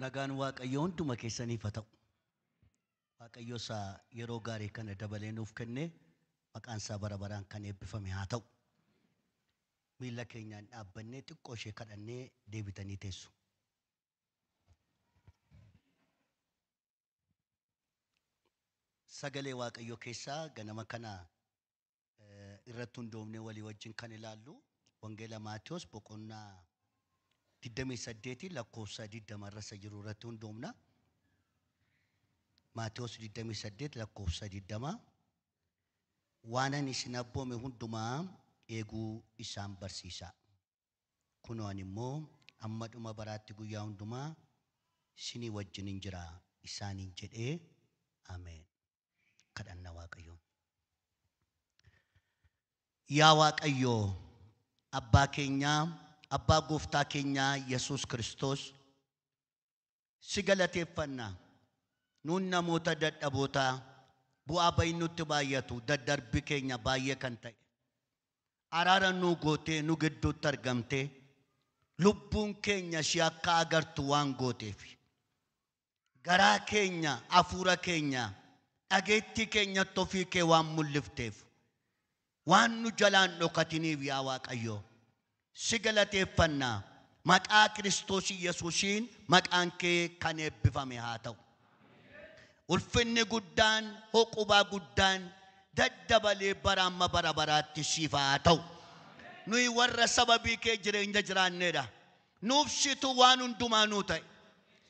Nagaan Waaqayyoo hunduma keessaniif haa ta'u. Waaqayyo isaa yeroo gaarii kana dabalee nuuf kenne maqaan isaa bara baraan kan eebbifame haa ta'u. Miilla keenyaan dhaabbannee xiqqoo ishee kadhannee deebitanii teessu. Sagalee Waaqayyoo keessaa ganama kana irratti hundoofnee walii wajjin kan ilaallu Wangeela Maatiyos boqonnaa 28 lakkoofsa 20 irra isa jiru irratti hundoofna. Maatiyos 28 lakkoofsa 20 waan ani isin abboome hundumaa eeguu isaan barsiisaa. Kunoo ani immoo hamma dhuma baraatti guyyaa hundumaa isinii wajjinin jira isaaniin jedhee ameen. Kadhanna Waaqayyoon. Yaa Waaqayyoo abbaa keenyaa, abbaa gooftaa keenyaa Yesuus Kiristoos si galateeffanna. Nuun namoota dadhabootaa bu'aa bayi nutti baay'atu daddarbi keenya baay'ee kan ta'e. Araara nuu gootee nu gidduutti argamtee lubbuun keenya si akka agartu waan gooteef. Garaa keenya, hafuura keenya, dhageettii keenyatti ofii kee waan mul'ifteef. Waan nu jalaan dhokatiniif yaa Waaqayyo. Si galateeffanna. Maqaa Kiristoos Yesuusiin maqaan kee kan eebbifame haa ta'u. Ulfinni guddaan, hoqubaa guddaan daddabalee bara amma bara baraatti siif haa ta'u. Nuyi warra sababii kee jireenya jiraanneedha. Nuuf situ waan hundumaa nuu ta'e.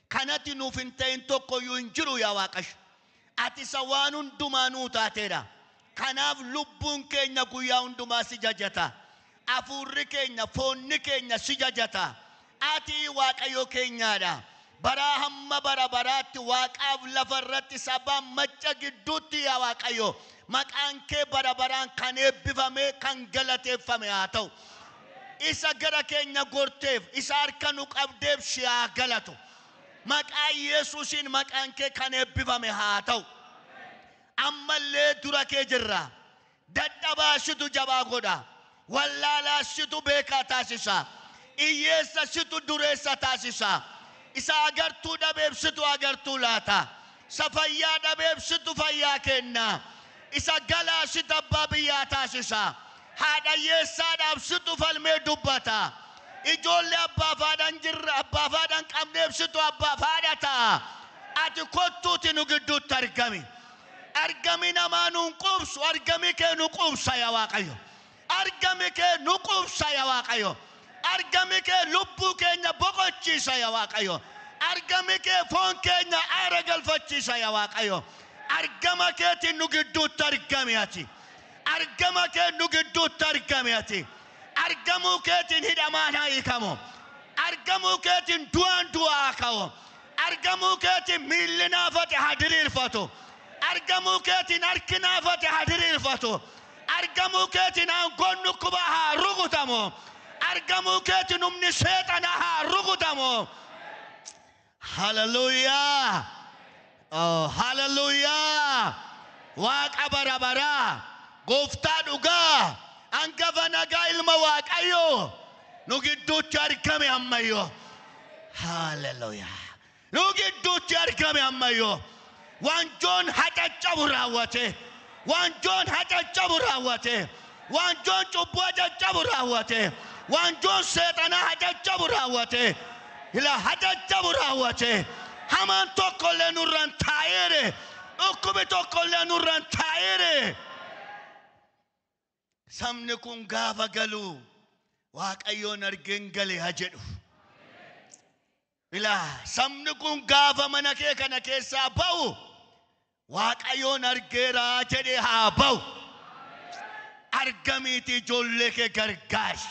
Kanatti nuuf hin ta'in tokkoyyuu hin jiru yaa Waaqayyo. Ati isa waan hundumaa nuu taateedha. Kanaaf lubbuun keenya guyyaa hundumaa si jajata. Hafuurri keenya, foonni keenya si jajata. Ati Waaqayyo keenyaadha. Bara hamma bara baraatti Waaqaaf lafa irratti sabaan macca gidduutti yaa Waaqayyo. Maqaan kee bara baraan kan eebbifame, kan galateeffame haa ta'u. Isa gara keenya gorteef, isa harka nu qabdeef si haa galatu. Maqaa Yesuusiin maqaan kee kan eebbifame haa ta'u. Ammallee dura kee jirra. Dadhabaa situ jabaa godha. Wallaalaa situ beekaa taasisa. Hiyyeessa situ dureessa taasisa. Isa agartuu dhabeef situ agartuu laata. Isa fayyaa dhabeef situ fayyaa kenna. Isa galaa situ abbaa biyyaa taasisa. Haadha hiyyeessaadhaaf situ falmee dubbata. Ijoollee abbaa fi haadha hin jirre, abbaa fi haadha hin qabneef situ abbaa fi haadha ta'a. Ati kottuuti nu gidduutti argami. Argami namaa nuun quubsu, argami kee nu quubsa yaa Waaqayyo. Argami kee nu quubsa yaa Waaqayyo. Argami kee lubbuu keenya boqochiisa yaa Waaqayyo. Argami kee foon keenya aara galfachiisa yaa Waaqayyo. Argama keetiin nu gidduutti argami ati. Argama kee nu gidduutti argami ati. Argamuu keetiin hidhamaan haa hiikamu. Argamuu keetiin du'aan du'aa haa ka'u. Argamuu keetiin miilli naafate haa diriirfatu. Argamuu keetiin harki naafate haa diriirfatu. Argamuu keetiin aangoon dhukkubaa haa rukutamu. Argamuu keetiin humni seexanaa haa rukutamu. Haleluuyaa! Oh, haleluuyaa! Waaqa bara baraa, gooftaa dhugaa, hangafa nagaa ilma Waaqayyoo nu gidduutti argame ammayyoo. Haleluuyaa! Nu gidduutti argame ammayyoo. Waanjoon hacaccabu raawwate. Waanjoon hacaccabu raawwate. Waanjoon cubbuu hacaccabu raawwate. Waanjoon seexanaa hacaccabu raawwate. Ila hacaccabu raawwate. Hamaan tokkollee nurraan taa'eere. Dhukkubi tokkollee nurraan taa'eere. Sabni kun gaafa galu Waaqayyoon argeen gale haa jedhu. Ilaa sabni kun gaafa mana kee kana keessaa ba'u Waaqayyoon argeeraa jedhee haa ba'u. Argamiitii ijoollee kee gargaari.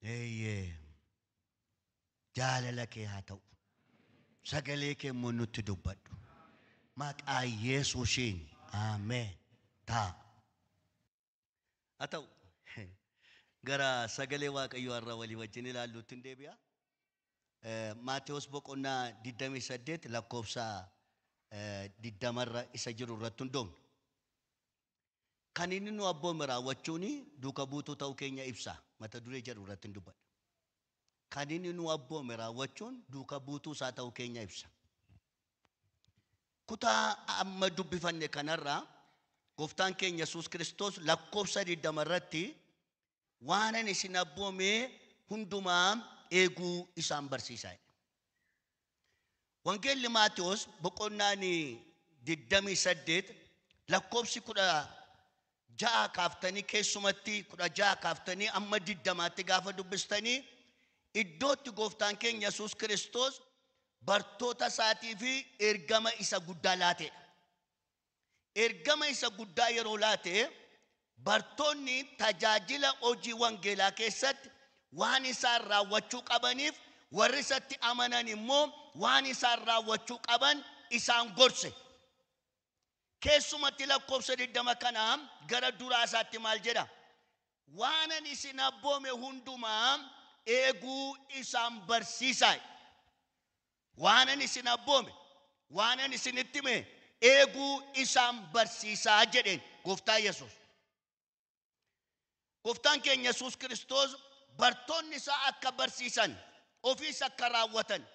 Eeyyee. Jaalala kee haa ta'u. Sagalee kee immoo nutti dubbadhu. Maqaa Yesuusiin. Ameen. Ta'a. Haa ta'u. Gara sagalee Waaqayyoo har'a walii wajjin ilaalluutti hin deebi'a. Maatewos boqonnaa 28 lakkoofsa 20 irra isa jiru irratti hundoofna. Kan inni nu abboome raawwachuun duuka buutuu ta'uu keenya ibsa. Mata duree jedhu irratti hin dubbadha. Kan inni nu abboome raawwachuun duuka buutuu isaa ta'uu keenya ibsa. Kutaa amma dubbifanne kanarraa gooftaan keenya Yesuus Kiristoos lakkoofsa 20 irratti waan ani isin abboome hundumaa eeguu isaan barsiisaa. Wangeelli Maatewos boqonnaan 28 lakkoofsi 16 kaaftanii keessumatti 16 kaaftanii amma 20tti gaafa dubbistanii iddootti gooftaan keenya Yesuus Kiristoos bartoota isaatii fi ergama isa guddaa laatedha. Ergama isa guddaa yeroo laate bartoonni tajaajila hojii wangeelaa keessatti waan isaan raawwachuu qabaniif warri isatti amanan immoo waan isaan raawwachuu qaban isaan gorse. Keessumatti lakkoofsa 20 kana gara duraa isaatti maal jedha? Waan ani isin abboome hundumaa eeguu isaan barsiisaa. Waan ani isin abboome, waan ani isinitti hime eeguu isaan barsiisaa jedheen gooftaa Yesuus. Gooftaan keenya Yesuus Kiristoos bartoonni isaa akka barsiisan, ofiis akka raawwatan,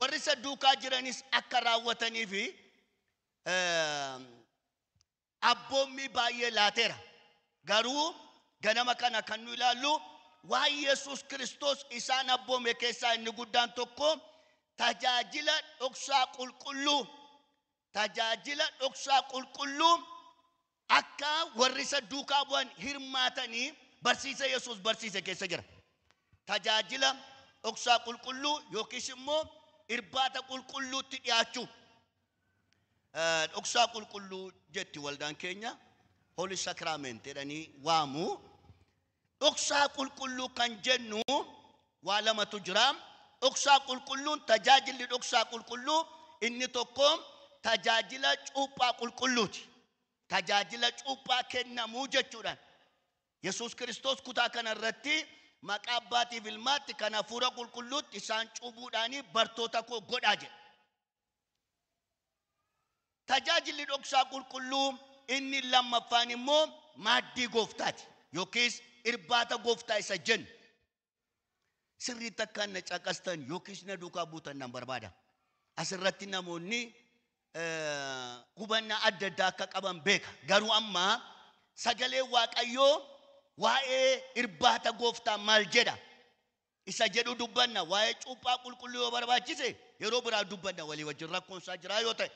warri isa duukaa jiranis akka raawwatanii fi abboommii baay'ee laateera. Garuu ganama kana kan nu ilaallu waan Yesuus Kiristoos isaan abboome keessaa inni guddaan tokko tajaajila dhoksaa qulqulluu, tajaajila dhoksaa qulqulluu akka warri isa duukaa bu'an hirmaatanii barsiisa Yesuus barsiise keessa jira. Tajaajila dhoksaa qulqulluu yookiis immoo irbaata qulqulluutti dhiyaachuu. Dhoksaa qulqulluu jetti waldaan keenya Holy Sacrament jedhanii waamu. Dhoksaa qulqulluu kan jennu waa lamatu jira. Dhoksaa qulqulluun tajaajilli dhoksaa qulqulluu inni tokko tajaajila cuuphaa qulqulluuti. Tajaajila cuuphaa kennamuu jechuudhaan. Yesuus Kiristoos kutaa kanarratti maqaa abbaatiif ilmaatti kan hafuura qulqulluutti isaan cuubuudhaanii bartoota koo godhaa jedha. Tajaajilli dhoksaa qulqulluu inni lammaffaan immoo maaddii gooftaati yookiis irbaata gooftaa isa jennu. Sirriitti akka na caqastan yookiis na duukaa buutan nan barbaada. Asirratti namoonni hubannaa adda addaa akka qaban beeka. Garuu amma sagalee Waaqayyoo waa'ee irbaata gooftaa maal jedha? Isa jedhu dubbanna. Waa'ee cuuphaa qulqulluu yoo barbaachise yeroo biraa dubbanna walii wajjin rakkoon isaa jiraa yoo ta'e.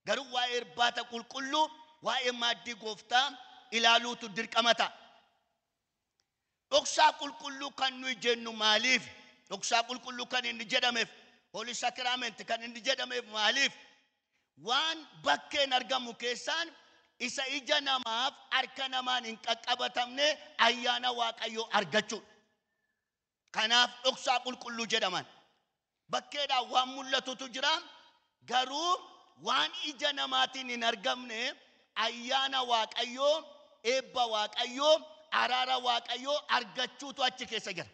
Garuu waa'ee irbaata qulqulluu, waa'ee maaddii gooftaa ilaaluutu dirqama ta'a. Dhoksaa qulqulluu kan nuyi jennu maaliif? Dhoksaa qulqulluu kan inni jedhameef, Holy Sacrament kan inni jedhameef maaliif? Waan bakkeen argamu keessaan isa ija namaaf harka namaan hin qaqqabatamne ayyaana Waaqayyoo argachuudha. Kanaaf dhoksaa qulqulluu jedhaman. Bakkeedhaan waan mul'atutu jira. Garuu waan ija namaatiin hin argamne ayyaana Waaqayyoo, eebba Waaqayyoo, araara Waaqayyoo argachuutu achi keessa jira.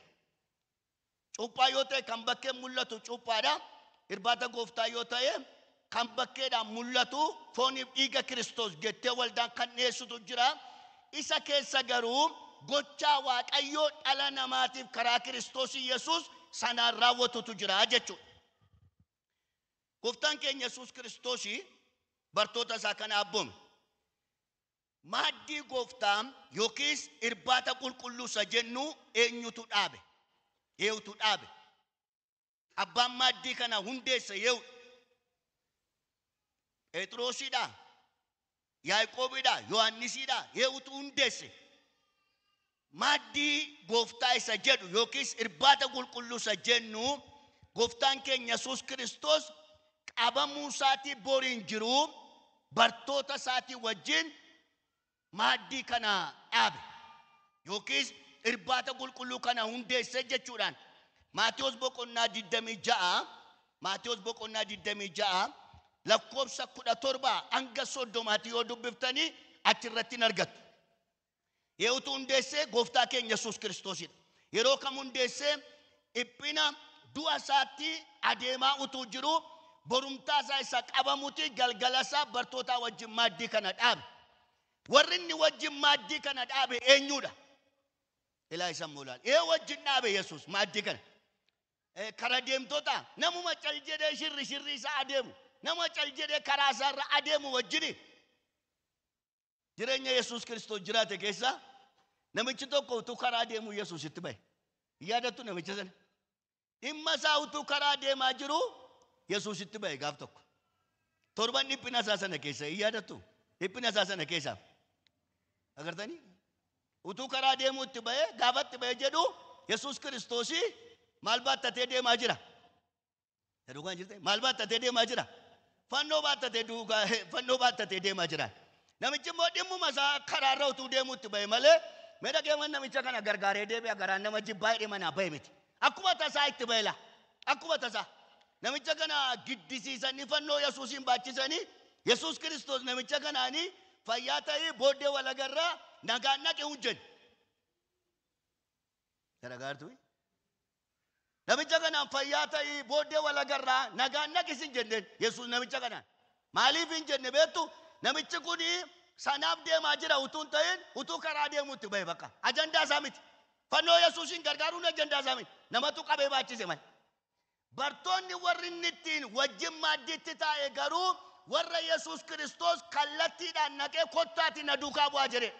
Cuuphaa yoo ta'e kan bakkeen mul'atu cuuphaadha. Irbaata gooftaa yoo ta'e kan bakkeedhaan mul'atu fooniif dhiiga Kiristoos jettee waldaan kan dhiyeessutu jira. Isa keessa garuu gochaa Waaqayyoo dhala namaatiif karaa Kiristoos Yesuus sanaan raawwatutu jira jechuudha. Gooftaan keenya Yesuus Kiristoos bartoota isaa kana abboome. Maaddii gooftaa yookiis irbaata qulqulluu isa jennu eenyutu dhaabe? Eenyutu dhaabe? Abbaan maaddii kana hundeesse eenyu? Phexrosidha, Yaaqoobidha, Yohaannisidha, eenyutu hundeesse? Maaddii gooftaa isa jedhu yookiis irbaata qulqulluu isa jennu gooftaan keenya Yesuus Kiristoos qabamuu isaatii boriin jiru bartoota isaatii wajjin maaddii kana dhaabe yookiis irbaata qulqulluu kana hundeesse jechuudhaan. Maatewos boqonnaa 26, Maatewos boqonnaa 26 lakkoofsa 17 hanga 30 yoo dubbiftanii achirratti hin argattu. Eenyutu hundeesse? Gooftaa keenya Yesuus Kiristoosidha. Yeroo kam hundeesse? Dhiphina du'a isaatti adeemaa utuu jiru borumtaa isaa isa qabamuti galgala isaa bartoota wajjin maaddii kana dhaabe. Warri inni wajjin maaddii kana dhaabe eenyudha? Ilaa isa moolaan. Ee wajjin dhaabe Yesuus maaddii kana. Kara deemtota namuma cal jedhee shirri shirri isaa adeemu, nama cal jedhee karaa isaarra adeemu wajjini jireenya Yesuus Kiristoos jiraate keessa namichi tokko utuu karaa deemu Yesuusitti ba'e. Yaadattu namicha sana? Dhimma isaa utuu karaa deemaa jiru Yesuusitti ba'e gaaf tokko. Torban dhiphina isaa sana keessa yaadattu? Dhiphina isaa sana keessa. Agartanii? Utuu karaa deemuu itti ba'e, gaafa itti ba'e jedhu Yesuus Kiristoosii maal baattatee deemaa jira? Dhugaan jirte? Maal baattatee deemaa jira? Fannoo baattatee duukaa, fannoo baattatee deemaa jira. Namichi immoo dhimmuma isaa karaarra utuu deemuu itti ba'e malee mee dhaqee namicha kana gargaaree deebi'a garaan nama jibbaa hidhee manaa ba'e miti. Akkuma tasaa itti ba'e laa. Akkuma tasaa. Namicha kana giddisiisanii fannoo Yesuusiin baachisanii Yesuus Kiristoos namicha kanaanii fayyaa ta'ee booddee walagarraa nagaan dhaqee hojjenne. Garagaartuu? Namicha kanaan fayyaa ta'ee booddee walagarraa nagaan dhaqis hin jenneen Yesuus namicha kanaan. Maaliif hin jenne beektu? Namichi kun sanaaf deemaa jira utuu hin ta'in utuu karaa deemuutti ba'e bakka. Ajandaa isaa miti. Fannoo Yesuusiin gargaaruun ajandaa isaa miti. Namatu qabee baachise malee. Bartoonni warri inni ittiin wajjin maaddiitti taa'e garuu warra Yesuus Kiristoos kallattiidhaan naqee kottaati na duukaa bu'aa jedhe.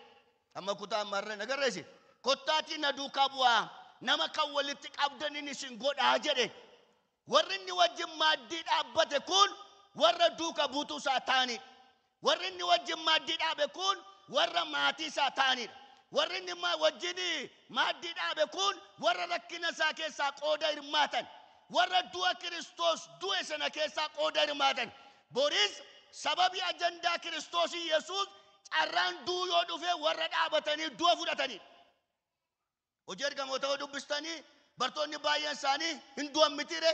Amma kutaa ammaarra nagarreessi. Kottaati na duukaa bu'aa, nama kan walitti qabdaniin isin godhaa jedhe. Warri inni wajjin maaddii dhaabbate kun warra duuka buutuu isaa ta'anidha. Warri inni wajjin maaddii dhaabe kun warra maatii isaa ta'anidha. Warri inni wajjin maaddii dhaabe kun warra rakkina isaa keessaa qooda hirmaatan. Warra du'a Kiristoos du'e sana keessaa qooda hirmaatan. Boris sababii ajandaa Kiristoos Yesuus carraan du'u yoo dhufe warra dhaabatanii du'a fudhatanidha. Hojii ergamoota yoo dubbistanii bartoonni baay'een isaanii hin du'an mitiire,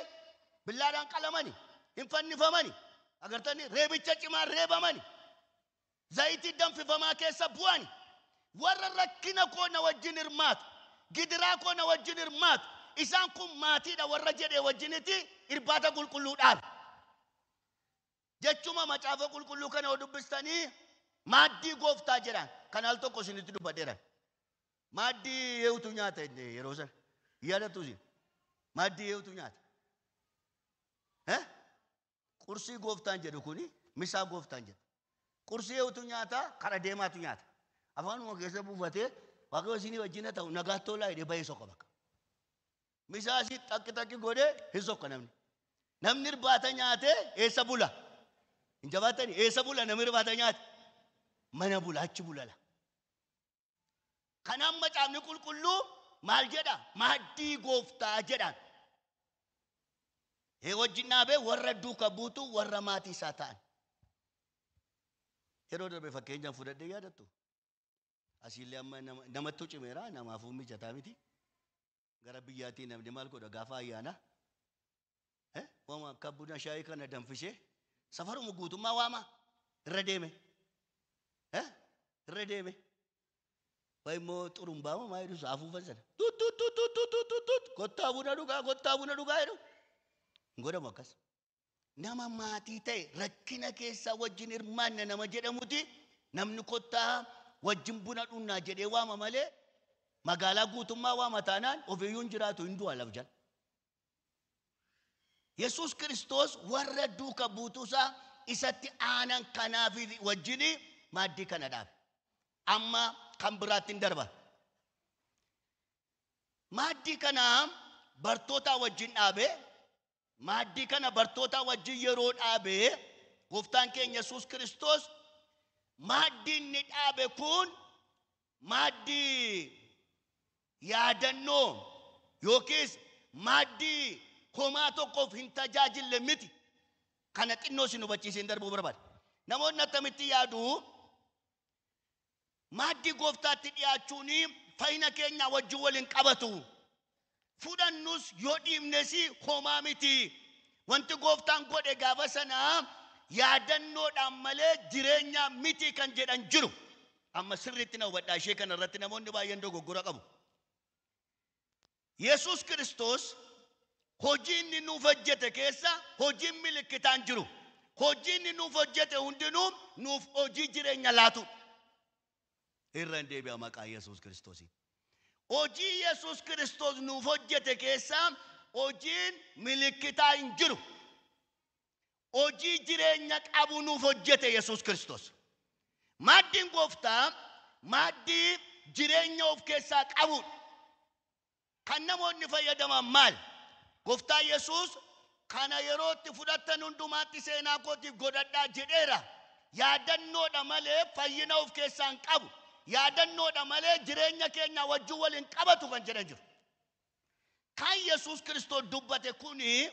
billaadhaan qalamani, hin fannifamani, agartanii reebicha cimaan reebamani, zayitii danfifamaa keessa bu'ani. Warra rakkina koo na wajjin hirmaatu, gidiraa koo na wajjin hirmaatu, isaan kun maatiidha warra jedhee wajjinitti irbaata qulqulluu dhaabe. Jechuma macaafa qulqulluu kana yoo dubbistanii maaddii gooftaa jedhan kan al tokko isinitti dubbadheera. Maaddii eewutu nyaata inni yeroo sana? Yaadattu isin? Maaddii eewutu nyaata? Qursii gooftaan jedhu kuni misaa gooftaan jedhu. Qursii eewutu nyaata? Kara deemaatu nyaata. Afaanuma keessa buufatee Waaqayyo isinii wajjin haa ta'u nagaatti tolaa jedhee bahee soqa bakka. Misaa asii xaqqi xaqqi godhee hin soqa namni. Namni irbaata nyaatee eessa bula? Hin jabaatanii? Eessa bula namni irbaata nyaate? Mana bula, achi bulala. Kanaaf macaafni qulqulluu maal jedha? Maaddii gooftaa jedhaan. Wajjin dhaabee warra duuka buutu warra maatii isaa ta'an. Yeroo darbe fakkeenyaaf fudhadhee yaadattu. Asiillee amma namattu cimeera, namaafuu mijataa miti. Gara biyyaatii namni maal godha gaafa ayyaana? Waama akka buna shaayii kana danfisee safaruma guutummaa waama irra deeme. Irra deeme. Wayi immoo xurumbaa maa jedhu afuufan sana. Tut tut tut tut tut tut tut tut kottaa buna dhugaa, kottaa buna dhugaa jedhu. Hin godhamu akkas. Nama maatii ta'e rakkina keessaa wajjin hirmaanne nama jedhamuti namni kottaa wajjin buna dhunnaa jedhee waama malee magaalaa guutummaa waama taanaan ofiiyyuu hin jiraatu, hin du'a laf jala. Yesuus Kiristoos warra duuka buutuusaa isatti aanan kanaaf wajjin maaddii kana dhaabe. Amma kan biraatti hin darba. Maaddii kana bartoota wajjin dhaabe. Maaddii kana bartoota wajjin yeroo dhaabe gooftaan keenya Yesuus Kiristoos maaddii inni dhaabe kun maaddii yaadannoo yookiis maaddii homaa tokkoof hin tajaajille miti. Kana xinnoo isin hubachiiseen darbuu barbaada. Namoonni attamitti yaadu? Maaddii gooftaatti dhiyaachuun fayyina keenya wajjin waliin qabatu. Fudhannus yoo dhiibnes homaa miti. Wanti gooftaan godhe gaafa sanaa yaadannoodhaan malee jireenya miti kan jedhan jiru. Amma sirriitti na hubadhaa, ishee kana irratti namoonni baay'een dogoggora qabu. Yesuus Kiristoos hojii inni nuuf hojjete keessa hojiin milikkitaan jiru. Hojii inni nuuf hojjete hundinuu nuuf hojii jireenya laatu. Irra hin deebi'a maqaa Yesuus Kiristoosiin. Hojii Yesuus Kiristoos nuuf hojjete keessa hojiin milikkitaa hin jiru. Hojii jireenya qabu nuuf hojjete Yesuus Kiristoos. Maaddiin gooftaa maaddii jireenya of keessaa qabudha. Kan namoonni fayyadaman maal? Gooftaa Yesuus kana yeroo itti fudhattan hundumaatti seenaa kootiif godhadhaa jedheera. Yaadannoodha malee fayyina of keessaa hin qabu. Yaadannoodha malee jireenya keenya wajjin waliin qabatu kan jedhan jiru. Kan Yesuus Kiristoos dubbate kuni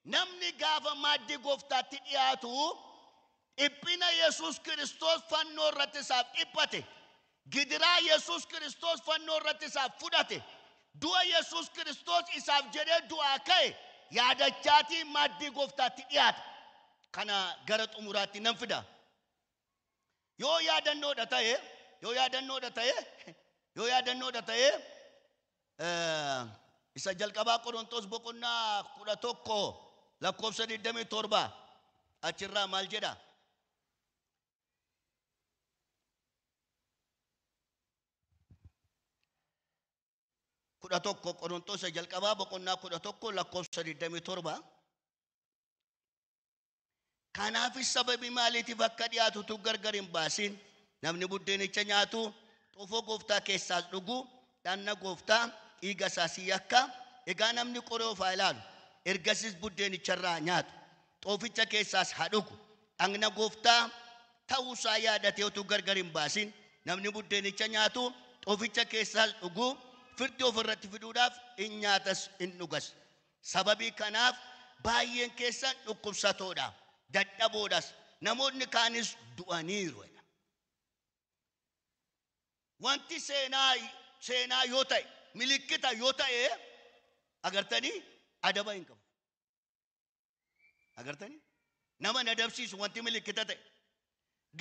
namni gaafa maaddii gooftaatti dhiyaatu dhiphina Yesuus Kiristoos fannoo irratti isaaf dhiphate, gidiraa Yesuus Kiristoos fannoo irratti isaaf fudhate, du'a Yesuus Kiristoos isaaf jedhee du'aa ka'e yaadachaatii maaddii gooftaatti dhiyaata. Kana gara xumuraatti nan fida. Yoo yaadannoodha ta'e, yoo yaadannoodha ta'e, yoo yaadannoodha ta'e, isa jalqabaa Qorontos boqonnaa 11 lakkoofsa 27 achirraa maal jedha? 11 Qorontos jalqabaa boqonnaa 11 lakkoofsa 27. Kanaafis sababii maaliitiif akka dhiyaatutu gargar hin baasin. Namni buddeenicha nyaatu, xoofoo gooftaa keessaas dhugu, dhanna gooftaa dhiiga isaas yakka. Egaa namni qoree of haa ilaalu, ergasis buddeenicharraa nyaatu, xooficha keessaas haa dhugu. Dhagna gooftaa ta'uusaa yaadatee utuu gargar hin baasin, namni buddeenicha nyaatu, xooficha keessaas dhugu, firdi ofirratti fiduudhaaf hin nyaatas hin dhugas. Sababii kanaaf baay'een keessan dhukkubsatoodha, dadhaboodhas, namoonni kaanis du'aniiru. Wanti seenaa yoo ta'e, milikkita yoo ta'e, agartanii adaba hin qabu. Agartanii nama na adabsiisu wanti milikkita ta'e.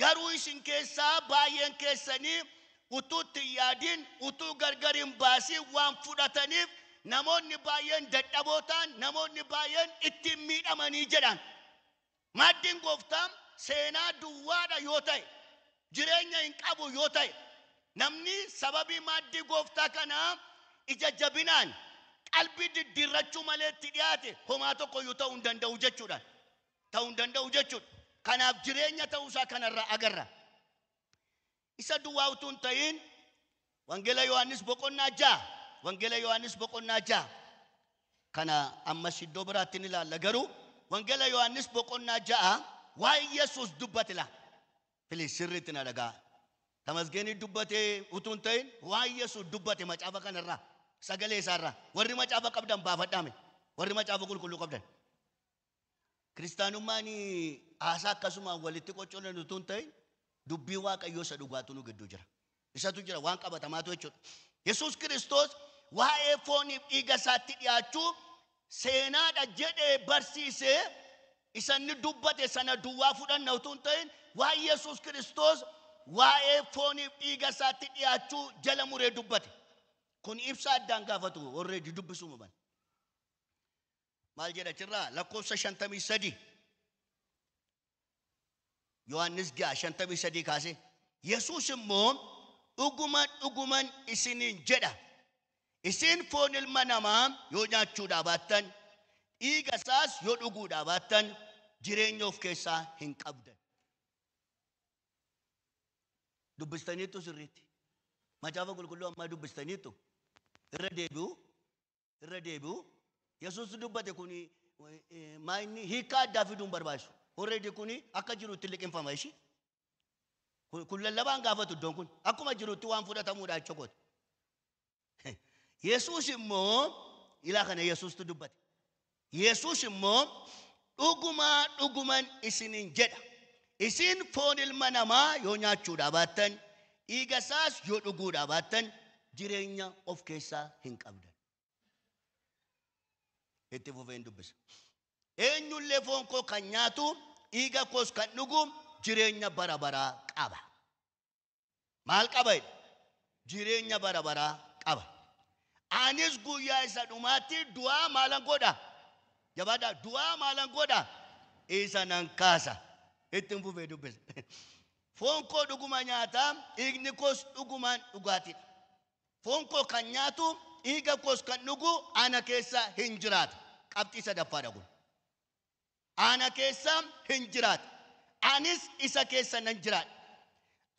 Garuu isin keessaa baay'een keessanii utuu itti hin yaadin, utuu gargar hin baasin waan fudhataniif namoonni baay'een dadhaboo ta'an, namoonni baay'een ittiin miidhamanii jedhan. Maaddiin gooftaa seenaa duwwaadha yoo ta'e, jireenya hin qabu yoo ta'e, namni sababii maaddii gooftaa kanaa ija jabinaan qalbii diddiirrachuu malee itti dhiyaate homaa tokkoyyuu ta'uu hin danda'u jechuudha. Ta'uu hin danda'u jechuudha. Kanaaf jireenya ta'uusaa kanarraa agarra. Isa duwwaa utuu hin ta'in Wangeela Yohaannis boqonnaa 6, Wangeela Yohaannis boqonnaa 6 kana ammas iddoo biraatti ni ilaalla, garuu Wangeela Yohaannis boqonnaa 6 waa'ee Yesuus dubbate laa. Please sirriitti na dhagaa. Tamasgeenii dubbatee utuu hin ta'in waa'ee Yesuus dubbate macaafa kanarraa, sagalee isaarraa. Warri macaafa qabdan baafadhaame. Warri macaafa qulqulluu qabdan. Kiristaanummaan haasaa akkasumaan walitti qoccolan utuu hin ta'in dubbii Waaqayyoo isa dhugaatu nu gidduu jira. Isatu jira, waan qabatamaatu jechuudha. Yesuus Kiristoos waa'ee fooniif dhiiga isaatti dhiyaachuu seenaadha jedhee barsiisee isa inni dubbate sana duwwaa fudhanna utuu hin ta'in waa'ee Yesuus Kiristoos waa'ee fooniif dhiiga isaatti dhiyaachuu jala muree dubbate. Kun ibsa addaan gaafatu already dubbisuma bana. Maal jedha achirraa lakkoofsa 53. Yohaannis 6 53 kaasee. Yesuus immoo dhuguma dhuguman isiniin jedha. Isin foon ilma namaa yoo nyaachuudhaa baattan, dhiiga isaas yoo dhuguudhaa baattan, jireenya of keessaa hin qabdan. Dubbistaniittu sirriitti. Macaafa qulqulluu ammaa dubbistaniittu. Irra deebi'u, irra deebi'u. Yesuus dubbate kuni maa inni hiikkaa addaa fiduu hin barbaachisu. Already kuni akka jirutti liqimfama ishii. Kun lallabaan gaafatu iddoon kun akkuma jirutti waan fudhatamuudha jechuudha. Yesuus immoo ilaa kana Yesuustu dubbate. Yesuus immoo dhugumaa dhuguman isiniin jedha. Isin foon ilma namaa yoo nyaachuudhaa baattan, dhiiga isaas yoo dhuguudhaa baattan, jireenya of keessaa hin qabdan. Itti fufeen dubbisa. Eenyullee foon koo kan nyaatu, dhiiga koos kan dhugu jireenya bara baraa qaba. Maal qaba jedhe? Jireenya bara baraa qaba. Anis guyyaa isa dhumaatti du'aa maalan godha? Jabaadhaa, du'aa maalan godha? Isa nan kaasa. Ittiin fufee dubbisa. Foon koo dhuguma nyaata, dhiigni koos dhugumaan dhugaatiidha. Foon koo kan nyaatu, dhiiga koos kan dhugu ana keessa hin jiraatu. Qabxii sadaffaadha kun. Ana keessa hin jiraatu. Anis isa keessa nan jiraadha.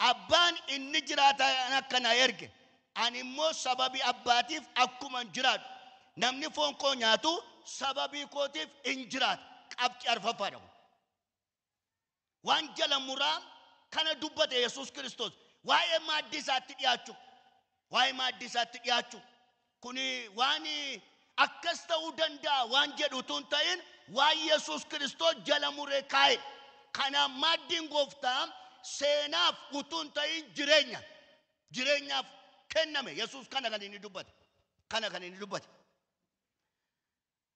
Abbaan inni jiraata akka na erge. Ani immoo sababii abbaatiif akkuma hin jiraadhu. Namni foon koo nyaatu sababii kootiif hin jiraatu. Qabxii arfaffaadha kun. Waan jala muraa kana dubbate Yesuus Kiristoos waa'ee maaddii isaatti dhiyaachuu. Waa'ee maaddii isaatti dhiyaachuu. Kuni waan akkas ta'uu danda'a waan jedhu utuu hin ta'in waan Yesuus Kiristoos jala muree kaa'e. Kanaaf maaddiin gooftaa seenaaf utuu hin ta'in jireenya. Jireenyaaf kenname. Yesuus kana kan inni dubbate. Kana kan inni dubbate.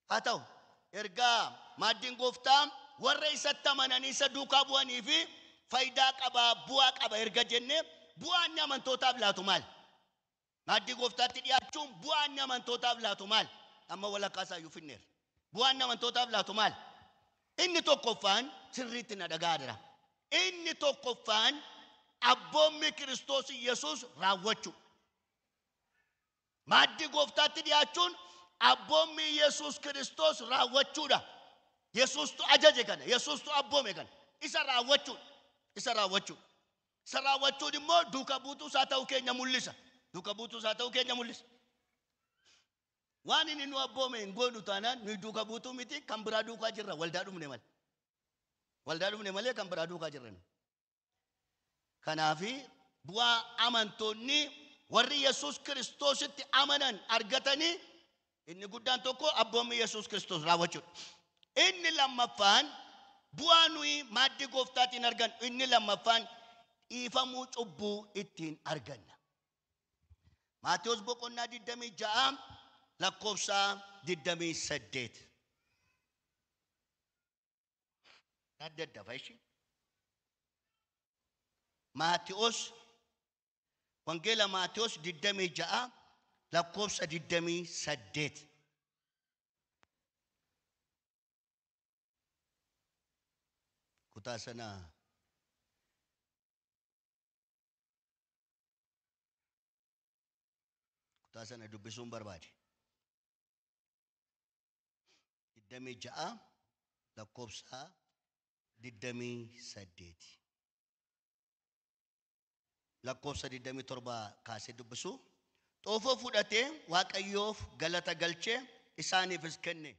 Haa ta'u ergaa maaddiin gooftaa warra isatti amananii isa duukaa bu'anii fi faayidaa qaba bu'aa qaba erga jennee bu'aan inni amantootaaf laatu maal? Maaddii gooftaatti dhiyaachuun bu'aan inni amantootaaf laatu maal? Amma walakkaa isaa iyyuu finneerra. Bu'aan inni amantootaaf laatu maal? Inni tokkoffaan sirriitti na dhaga'aa jira. Inni tokkoffaan abboommi Kiristoos Yesuus raawwachuu. Maaddii gooftaatti dhiyaachuun abboommi Yesuus Kiristoos raawwachuudha. Yesuustu ajaje kana, Yesuustu abboome kana. Isa raawwachuudha. Isa raawwachuudha. Isa raawwachuun immoo duuka buutuu isaa ta'uu keenya mul'isa. Duuka buutuu isaa ta'uu keenya mul'isa. Waan inni nu abboome hin goonu taanaan nuyi duuka buutuu miti kan biraa duukaa jirra waldaa dhufne malee. Waldaa dhufne malee kan biraa duukaa jirra. Kanaafi bu'aa amantoonni warri Yesuus Kiristoositti amanan argatanii inni guddaan tokko abboommi Yesuus Kiristoos raawwachuudha. Inni lammaffaan bu'aa nuyi maaddii gooftaatiin argannu inni lammaffaan dhiifamuu cubbuu ittiin arganna. Maatewos boqonnaa 26 lakkoofsa 28. Adda adda fa'ishi. Maatewos Wangeela Maatewos 26 lakkoofsa 28. Kutaa sana kutaa sana dubbisuun barbaade. 26 lakkoofsa 28. Lakkoofsa 27 kaasee dubbisu. Xoofoo fudhatee Waaqayyoof galata galchee isaaniifis kenne.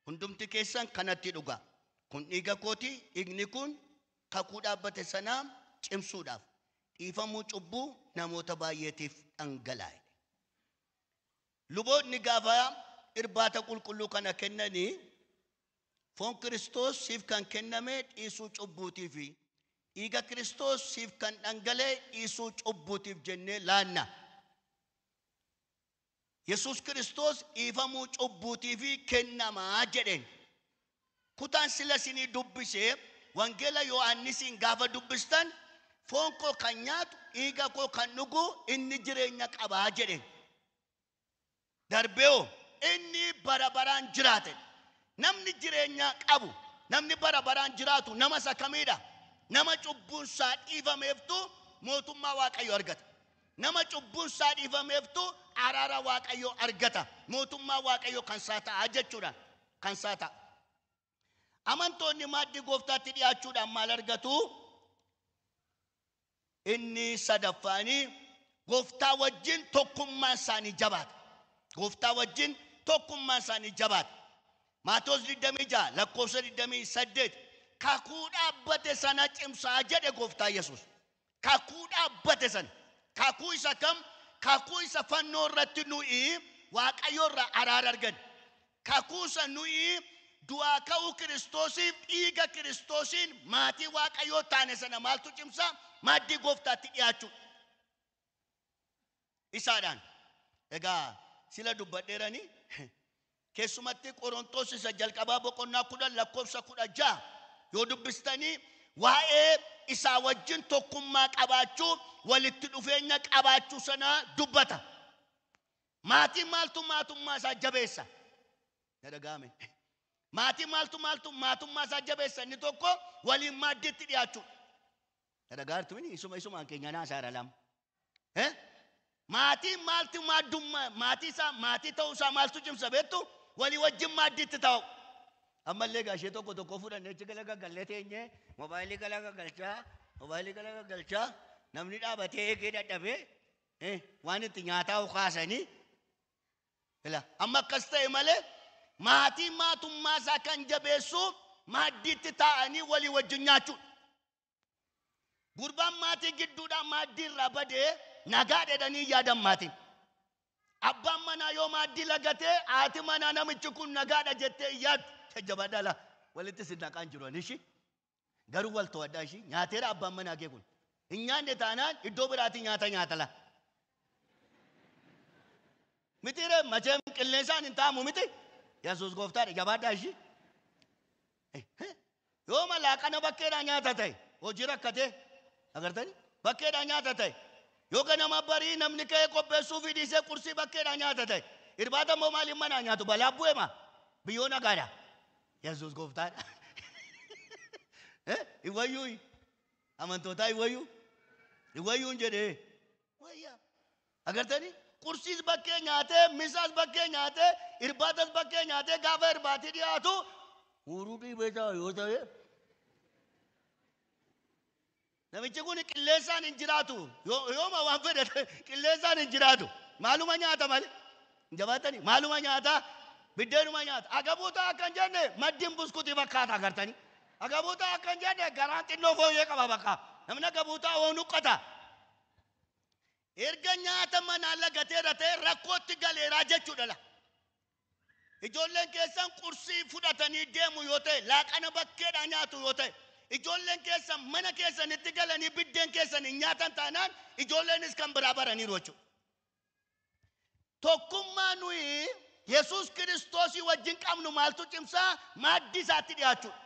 Hundumti keessan kanatti dhugaa. Kun dhiiga kooti, dhiigni kun kakuu dhaabbate sanaa cimsuudhaaf dhiifamuu cubbuu namoota baay'eetiif dhangalaa'e. Luboonni gaafa irbaata qulqulluu kana kennanii foon Kiristoos siif kan kenname dhiisuu cubbuutiif dhiiga Kiristoos siif kan dhangala'e dhiisuu cubbuutiif jennee laanna. Yesuus Kiristoos dhiifamuu cubbuutiif kennamaa jedheen. Kutaan sila isinii dubbisee Wangeela Yohaannisiin gaafa dubbistan foon koo kan nyaatu dhiiga koo kan dhugu inni jireenya qabaa jedheen. Darbeeoo inni bara baraan jiraate. Namni jireenya qabu, namni bara baraan jiraatu nama isa kamiidha? Nama cubbuun isaa dhiifameeftu mootummaa Waaqayyoo argata. Nama cubbuun isaa dhiifameeftu araara Waaqayyoo argata. Mootummaa Waaqayyoo kan isaa ta'a jechuudha. Kan isaa ta'a. Amantoonni maaddii gooftaatti dhiyaachuudhaan maal argatu? Inni sadaffaanii gooftaa wajjin tokkummaan isaanii jabaata. Gooftaa wajjin tokkummaan isaanii jabaata. Maatewos 26 lakkoofsa 28 kakuu dhaabbate sana cimsaa jedhe gooftaa Yesuus. Kakuu dhaabbate sana. Kakuu isa kam? Kakuu isa fannoo irratti nuyi Waaqayyo irraa araara arganne. Kakuu isa nuyi du'aa ka'uu Kiristoosiif dhiiga Kiristoosiin maatii Waaqayyoo taane sana maaltu cimsaa? Maaddii gooftaatti dhiyaachuu. Isaadhaan. Egaa sila dubbadheerani keessumatti Qorontos isa jalqabaa boqonnaa 10 lakkoofsa 16 yoo dubbistanii waa'ee isaa wajjin tokkummaa qabaachuu walitti dhufeenya qabaachuu sana dubbata. Maatii maaltu maatummaa isaa jabeessa? Na dhaga'ame. Maatii maaltu maaltu maatummaa isaa jabeessa? Inni tokko waliin maaddiitti dhiyaachuu. Na dhaga'artu inni isumaan keenya naa saara lama. Maatiin maaltu maaddummaa maatii isaa maatii ta'uu isaa maaltu cimsa beektu walii wajjin maaddiitti ta'u. Ammallee gaashee tokko tokko fudhannee achi gala gaggallee teenyee moobaayilii gala gaggalchaa moobaayilii gala gaggalchaa namni dhaabatee eegee dadhabee waan itti nyaataa kaasanii. Amma akkas ta'e malee maatii maatummaa isaa kan jabeessu maaddiitti taa'anii walii wajjin nyaachuudha. Gurbaan maatii gidduudhaan maaddii irraa badee nagaa dhedhanii yaadan maatiin. Abbaan manaa yoo maaddii lagatee haati manaa namichi kun nagaadha jettee yaaddu. Jajjabaadhaa laa walitti si naqaan jiru ishii. Garuu wal to'adhaa ishii nyaateera abbaan manaa kee kun. Hin nyaanne taanaan iddoo biraatii nyaata nyaata laa. Mitiire macheem qilleensaan hin taa'amu miti. Yesuus gooftaadha jabaadhaa ishii. Yoo malaaqana bakkeedhaa nyaata ta'e hojii rakkatee agartanii bakkeedhaa nyaata ta'e yoo ganama barii namni ka'ee qopheessuu fi dhiisee qursii bakkeedhaa nyaata ta'e irbaata immoo maaliin manaa nyaatu balaa bu'eema biyyoo nagaadha. Yesuus gooftaadha. Iwayyuu amantootaa iwayyuu iwayyuun jedhee wayyaa agartanii qursiis bakkee nyaatee misaas bakkee nyaatee irbaatas bakkee nyaatee gaafa irbaatii dhiyaatu huuruu dhiibee ta'a yoo ta'e namichi kun qilleensaan hin jiraatu yooma waan fedhe qilleensaan hin jiraatu maaluma nyaata malee hin jabaatanii maaluma nyaata biddeenuma nyaata agabuuta akkan jenne maddiin buskutii fakkaata agartanii agabuuta akkan jenne garaan xinnoo fooyyee qaba bakka namni agabuuta oo nuqqata. Erga nyaata manaa lagateera ta'e rakkootti galeeraa jechuudha la. Ijoolleen keessan qursii fudhatanii deemu yoo ta'e laaqana bakkeedhaa nyaatu yoo ta'e ijoolleen keessan mana keessanitti galanii biddeen keessan hin nyaatan taanaan ijoolleenis kan biraa baraniiru jechuudha. Tokkummaa nuyi Yesuus Kiristoosii wajjin qabnu maaltu cimsaa maaddii isaatti dhiyaachuudha.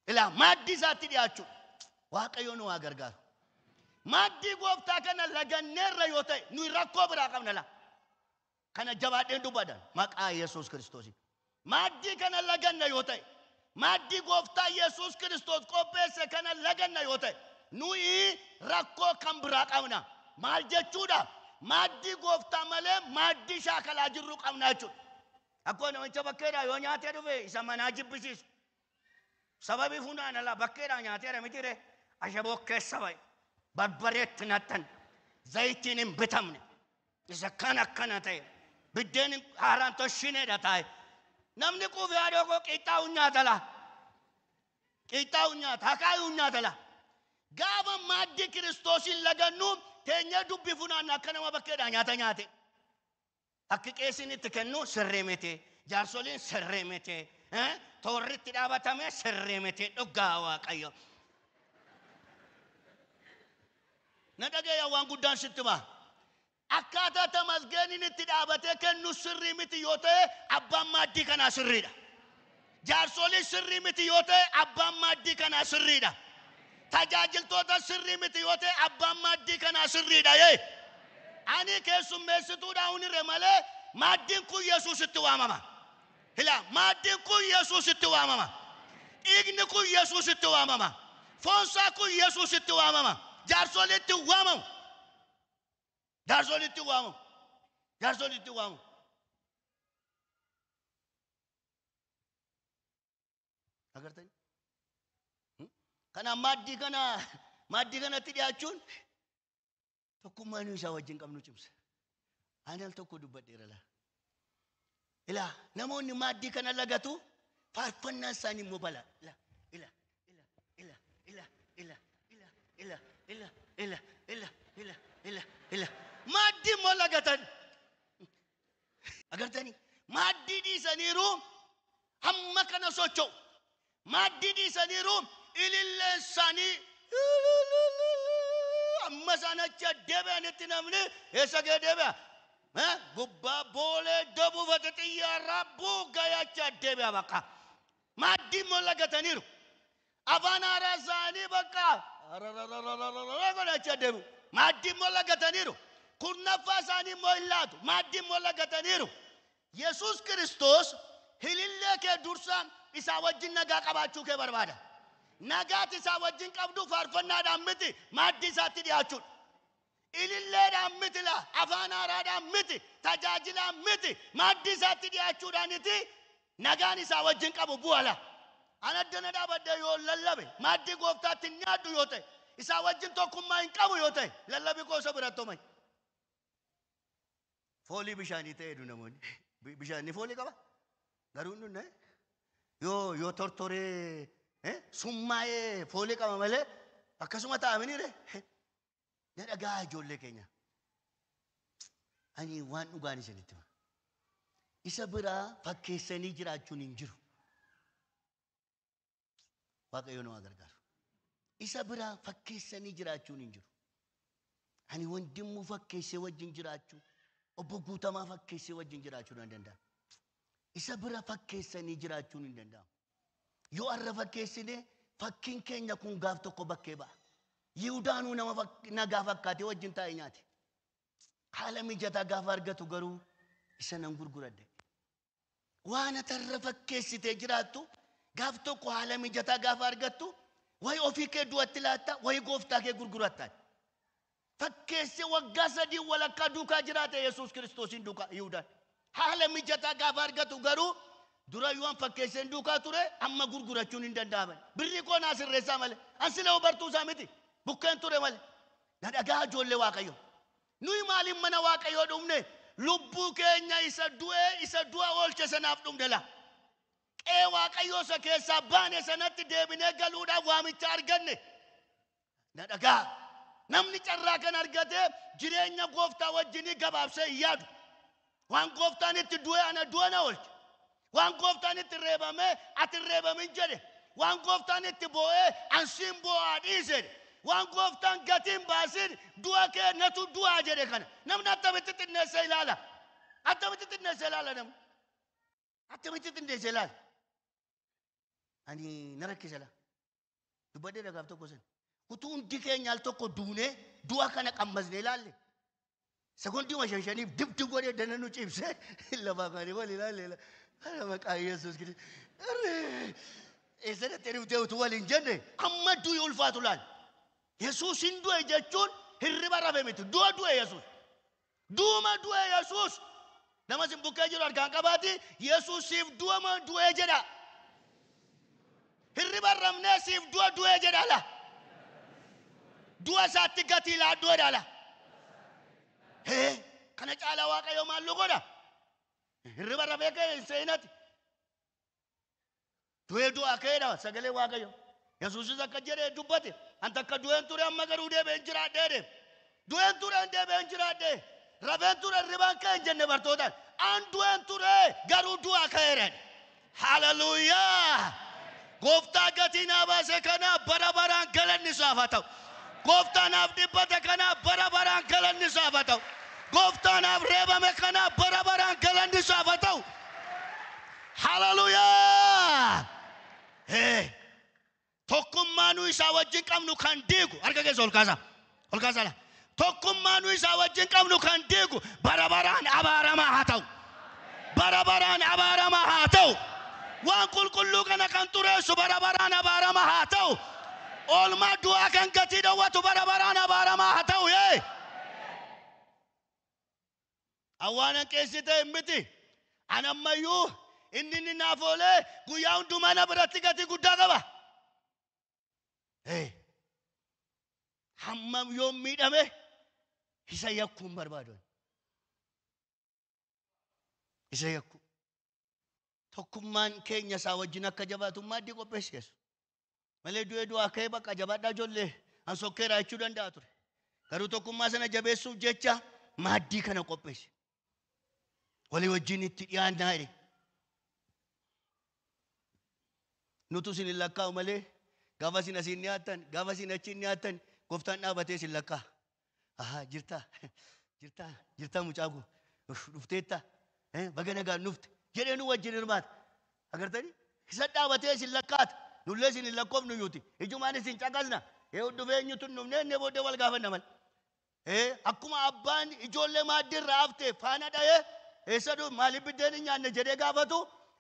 Ilaa maaddii isaatti dhiyaachuudha. Waaqayyo nu haa gargaaru. Maaddii gooftaa kana laganneerra yoo ta'e nuyi rakkoo biraa qabna la. Kana jabaadheen dubbadhan maqaa Yesuus Kiristoosii. Maaddii kana laganna yoo ta'e maaddii gooftaa Yesuus Kiristoos qopheesse kana laganna yoo ta'e nuyi rakkoo kan biraa qabna. Maal jechuudha? Maaddii gooftaa malee maaddii shaakalaa jirru qabna jechuudha. Akkuma namicha bakkeedhaa yoo nyaatee dhufe isa manaa jibbisiisu. Sababii funaan alaa bakkeedhaa nyaateera mitiire ashaboo keessa ba'e. Barbareetti nattan zayitiin hin bitamne isa kan akkana ta'e biddeen haaraan toshineedha taa'e namni quufee haadhoo koo qixxaa'u nyaata laa qixxaa'u nyaata hakaayuu nyaata laa gaafa maaddii Kiristoosiin lagannu teenyee dubbii funaanna akka nama bakkeedhaa nyaata nyaate akki qeesiin itti kennu sirrii miti jaarsoliin sirrii miti toorri itti dhaabatame sirrii miti dhugaa Waaqayyo. Na dhagayaa waan guddaan sitti ba'a. Akkaataa tamasgeeniin itti dhaabatee kennu sirrii miti yoo ta'e abbaan maaddii kanaa sirriidha. Jaarsoliin sirrii miti yoo ta'e abbaan maaddii kanaa sirriidha. Tajaajiltoota sirrii miti yoo ta'e abbaan maaddii kanaa sirriidha. Yee! Ani keessummeessituudhaan hunirre malee maaddiin kun Yesuusitti waamama. Ilaa maaddiin kun Yesuusitti waamama. Dhiigni kun Yesuusitti waamama. Foonsaa kun Yesuusitti waamama. Jaarsolitti waamamu. Jaarsolitti waamamu. Jaarsolitti waamamu. Agartanii? Kana maaddii kanatti dhiyaachuun tokkummaa nuyi isaa wajjin qabnu cimsa. Ani al tokko dubbadheera laa. Ilaa namoonni maaddii kana lagatu faarfannaan isaanii immoo balaa. Ilaa ilaa ilaa ilaa ilaa ilaa ilaa ilaa ilaa ilaa ilaa ilaa ilaa maaddii immoo lagatan. Agartanii maaddii dhiisaniiru hamma kana socho'u. Maaddii dhiisaniiru ililleen isaanii amma isaan achi deebi'anitti namni eessa ga'ee deebi'a? Gubbaa boolee iddoo buufate xiyyaarraa buugayee achi deebi'a bakka. Maaddii immoo lagataniiru. Afaan haaraa isaanii bakka godhachaa deemu. Maaddii immoo lagataniiru. Kurnaffaa isaanii immoo hin laatu. Maaddii immoo lagataniiru. Yesuus Kiristoos hilillee kee dursa isaa wajjin nagaa qabaachuu kee barbaada. Nagaati isaa wajjin qabdu faarfannaadhaan miti maaddii isaatti dhiyaachuudha. Ililleedhaan miti laa, afaan haaraadhaan miti, tajaajilaan miti, maaddii isaatti dhiyaachuudhaaniti nagaan isaa wajjin qabu bu'a laa. An addana dhaabadhee yoo lallabe, maaddii gooftaatti hin nyaadhu yoo ta'e, isaa wajjin tokkummaa hin qabu yoo ta'e, lallabi koo isa biratti homai. Foolii bishaanii ta'e jedhu namoonni. Bishaan ni foolii qaba? Garuu hin dhunne. Yoo tortoree summaa'ee foolii qaba malee akkasuma taa'amanii re. Na dhagaa ijoollee keenya. Ani waan dhugaan isinitti hima. Isa biraa fakkeessanii jiraachuun hin jiru. Waaqayyo nu haa gargaaru. Isa biraa fakkeessanii jiraachuun hin jiru. Ani wandimmuu fakkeessee wajjin jiraachuu, obbo Guutamaa fakkeessee wajjin jiraachuu nan danda'a. Isa bira fakkeessanii jiraachuun hin danda'amu. Yoo har'a fakkeessine fakkiin keenya kun gaaf tokko bakkee ba'a. Yihudaanuu nama nagaa fakkaatee wajjin taa'ee nyaate. Haala mijataa gaafa argatu garuu isa nan gurguradhe. Waan ati har'a fakkeessitee jiraattu gaaf tokko haala mijataa gaafa argattu wayi ofii kee du'atti laatta, wayi gooftaa kee gurguratta. Fakkeessee waggaa 3 walakkaa duukaa jiraate Yesuus Kiristoosiin duukaa Yihudaan. Haala mijataa gaafa argatu garuu dura yoo fakkeesseen duukaa ture amma gurgurachuun hin danda'aman. Birrii koo naa sirreessaa malee. An sila hubartuu isaa miti. Bukkeen ture malee. Na dhagaa ijoollee Waaqayyo. Nuyi maaliin mana Waaqayyoo dhufne? Lubbuu keenya isa du'ee isa du'a oolche sanaaf dhufne la. Qe'ee Waaqayyoo isa keessaa baane sanatti deebinee galuudhaaf waamicha arganne. Na dhagaa. Namni carraa kan argate jireenya gooftaa wajjinii gabaabsee hin yaadu. Waan gooftaan itti du'e ana du'a na oolche. Waan gooftaan itti reebame ati hin reebamin jedhe. Waan gooftaan itti boo'ee an siin boo'aa dhiise. Waan gooftaan gatiin baasin du'a kee natu du'aa jedhe kana. Namni attamitti xinneessee ilaala? Attamitti xinneessee ilaala namni? Attamitti xinneessee ilaala? Ani na rakkisa laa. Dubbadhee dhagaaf tokko sana. Utuu hundi keenya al tokko duunee du'a kana qammasnee ilaalle. Sekondiima 5-5f dibdi godhee dana nu ciibsee lafaa kaanee wal ilaalle. Ana maqaa Yesuus Kiristoos. Eessa dhattee dhuftee utuu waliin jenne amma du'i ulfaatu laal. Yesuus hin du'e jechuun hirriba rafe miti. Du'a du'e Yesuus. Duuma du'e Yesuus. Nama sin bukkee jiru harkaan qabaati Yesuus siif du'a du'e jedha. Hirriba rafnee siif du'a du'e jedha la. Du'a isaatti gatii laadhu jedha la. Hee kana caalaa Waaqayyo maal nu godha? Hirriba rafee ka'e hin seenati. Du'ee du'aa ka'eedha sagalee Waaqayyo. Yesuusis akka jedhee dubbate. An takka du'een ture amma garuu deebi'een jiraadhee jedhe. Du'een ture deebi'een jiraadhee. Rafeen ture hirribaan ka'e hin jenne bartootaan. An du'een ture garuu du'aa ka'eera. Haleluuyaa! Gooftaa gatii naa baase kanaaf bara baraan galanni isaaf haa ta'u. Gooftaa naaf dhiphate kanaaf bara baraan galanni isaaf haa ta'u. Gooftaa naaf reebame kanaaf bara baraan galanni isaaf haa ta'u. Haleluuyaa! Tokkummaa nu isaa wajjin qabnu kan diigu harka keessa ol kaasaa. Ol kaasaa laa. Tokkummaa nu isaa wajjin qabnu kan diigu bara baraan abaaramaa haa ta'u. Bara baraan abaaramaa haa ta'u. Waan qulqulluu kana kan xureessu bara baraan abaaramaa haa ta'u. Oolmaa du'aa kan gatii dhowwatu bara baraan abaaramaa haa ta'u. Awwaanan qeessi ta'e miti. An ammayyuu inni naaf oolee guyyaa hundumaa na biratti gatii guddaa qaba. Hammam yoon miidhame isa yakkuu hin barbaadu. Isa yakkuu. Tokkummaan keenya isaa wajjin akka jabaatu maaddii qopheesse Yesuus. Malee du'ee du'aa ka'ee bakka jabaadhaa ijoollee an sokkeeraa jechuu danda'a ture. Garuu tokkummaa sana jabeessuuf jecha maaddii kana qopheesse. Walii wajjin itti dhiyaannaa jedhe. Nutu isin hin lakkaa'u malee gaafa isin asiin dhiyaattan gaafa isin achiin dhiyaattan gooftaan dhaabatee isin lakkaa'a. Ahaa jirtaa jirtaa jirtaa mucaa koo dhufteetta baga nagaan dhufte jedhee nu wajjin hirmaata. Agartanii isa dhaabatee isin lakkaata. Nullee isin hin lakkoofnu iyyuuti. Ijumaan isin caqasna. Dhufee eenyutu hin dhufne inni booddee wal gaafanna malee. Akkuma abbaan ijoollee maaddii irraa haftee faana dha'ee eessa dhufu maaliif biddeen hin nyaanne jedhee gaafatu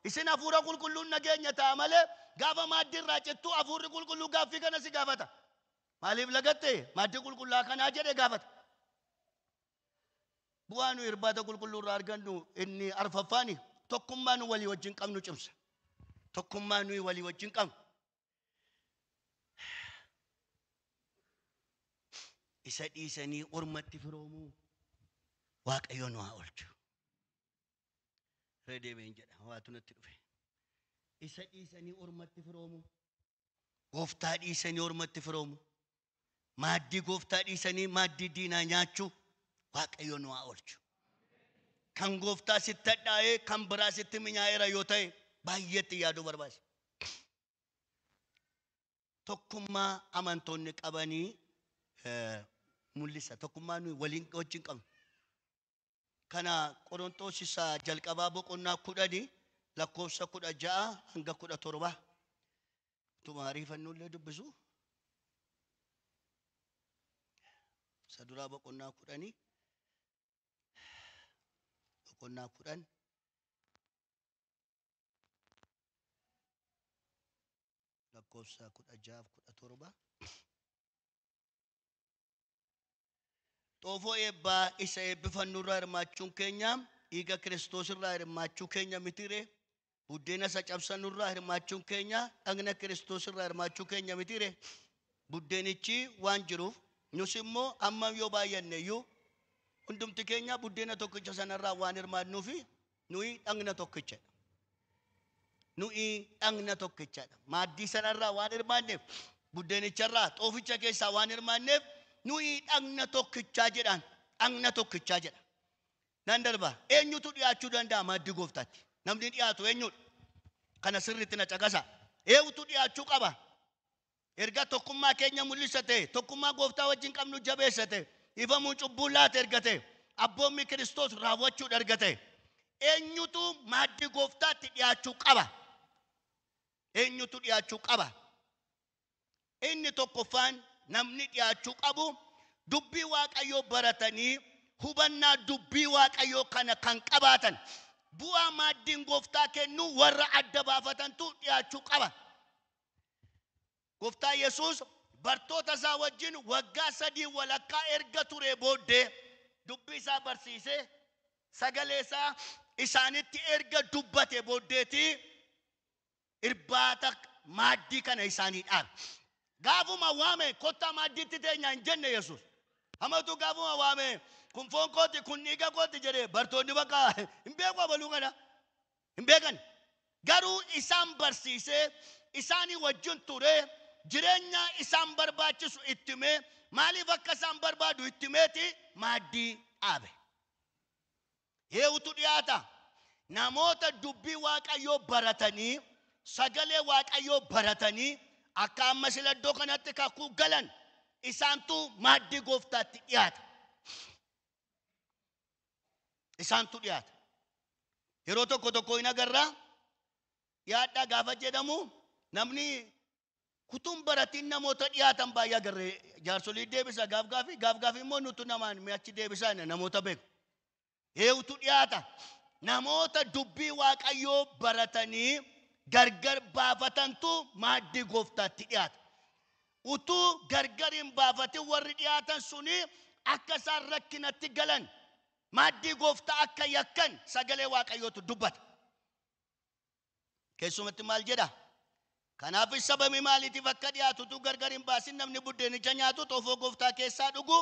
isin hafuura qulqulluun nageenya ta'a malee gaafa maaddii irraa cittuu hafuurri qulqulluu gaaffii kana si gaafata. Maaliif lagatte maaddii qulqullaa kanaa jedhee gaafata. Bu'aa nu irbaata qulqulluu irraa argannu inni arfaffaani tokkummaa nu walii wajjin qabnu cimsa. Tokkummaa nuyi walii wajjin qabnu. Isa dhiisanii ormatti firoomuu Waaqayyo nu haa oolchu. Irra deebi'een jedha waatu natti dhufe. Isa dhiisanii ormatti firoomuu. Gooftaa dhiisanii ormatti firoomuu. Maaddii gooftaa dhiisanii maaddii diinaa nyaachuu Waaqayyo nu haa oolchu. Kan gooftaa sitti hadhaa'ee kan biraa sitti minyaa'eera yoo ta'e baay'eetti yaaduu barbaachisa. Tokkummaa amantoonni qabanii mul'isa. Tokkummaa nuyi waliin wajjin qabnu. Kana Qorontoos isa jalqabaa boqonnaa 10 lakkoofsa 16 hanga 17. Utuma ariifannullee dubbisu. Isa duraa boqonnaa 10 boqonnaa 10 lakkoofsa 16 17. Xoofoo eebbaa isa eebbifannu irraa hirmaachuun keenya dhiiga Kiristoos irraa hirmaachuu keenya mitiree? Buddeena isa cabsannu irraa hirmaachuun keenya dhagna Kiristoos irraa hirmaachuu keenya mitiree? Buddeenichi waan jiruuf nus immoo hammam yoo baay'anne iyyuu hundumti keenya buddeena tokkicha sanarraa waan hirmaannuufi nuyi dhagna tokkichadha. Nuyi dhagna tokkichadha. Maaddii sanarraa waan hirmaanneef buddeenicharraa xooficha keessaa waan hirmaanneef nuyi dhagna tokkichaa jedhaan dhagna tokkichaa jedha. Nan darba eenyutu dhiyaachuu danda'a maaddii gooftaatti? Namni dhiyaatu eenyudha? Kana sirriitti na caqasa. Eenyutu dhiyaachuu qaba? Erga tokkummaa keenya mul'isa ta'e, tokkummaa gooftaa wajjin qabnu jabeessa ta'e, ifamuun cubbuu laata erga ta'e, abboommi Kiristoos raawwachuudha erga ta'e, eenyutu maaddii gooftaatti dhiyaachuu qaba? Eenyutu dhiyaachuu qaba? Inni tokkoffaan namni dhiyaachuu qabu dubbii Waaqayyoo baratanii hubannaa dubbii Waaqayyoo kana kan qabaatan bu'aa maaddiin gooftaa kennu warra adda baafatantu dhiyaachuu qaba. Gooftaa Yesuus bartoota isaa wajjin waggaa 3 walakkaa erga ture booddee dubbii isaa barsiisee sagalee isaa isaanitti erga dubbate booddeeti irbaata maaddii kana isaanii dhaabe. Gaafuma waame kottaa maaddiitti teenya hin jenne Yesuus. Hamatu gaafuma waame kun foon kooti kun dhiiga kooti jedhee bartoonni bakka hin beeku abaluu kana hin beekan. Garuu isaan barsiisee isaanii wajjin ture jireenya isaan barbaachisu itti himee maaliif akka isaan barbaadu itti himeeti maaddii dhaabe. Eenyutu dhiyaata? Namoota dubbii Waaqayyoo baratanii sagalee Waaqayyoo baratanii akka amma sila iddoo kanatti kakuu galan isaantu maaddii gooftaatti dhiyaata. Isaantu dhiyaata. Yeroo tokko tokko hin agarraa dhiyaadhaa gaafa jedhamu namni kutuun baratiin namoota dhiyaatan baay'ee agarree jaarsolii deebisa gaaf gaafii gaaf gaafii immoo nutu namaan mi'achi deebisaa namoota beeku. Eenyutu dhiyaata? Namoota dubbii Waaqayyoo baratanii gargar baafatantu maaddii gooftaatti dhiyaata. Utuu gargar hin baafatin warri dhiyaatan suni akka isaan rakkinatti galan maaddii gooftaa akka yakkan sagalee Waaqayyootu dubbata. Keessumatti maal jedha? Kanaafis sababii maaliitiif akka dhiyaatu utuu gargar hin baasin namni buddeenicha nyaatu xoofoo gooftaa keessaa dhugu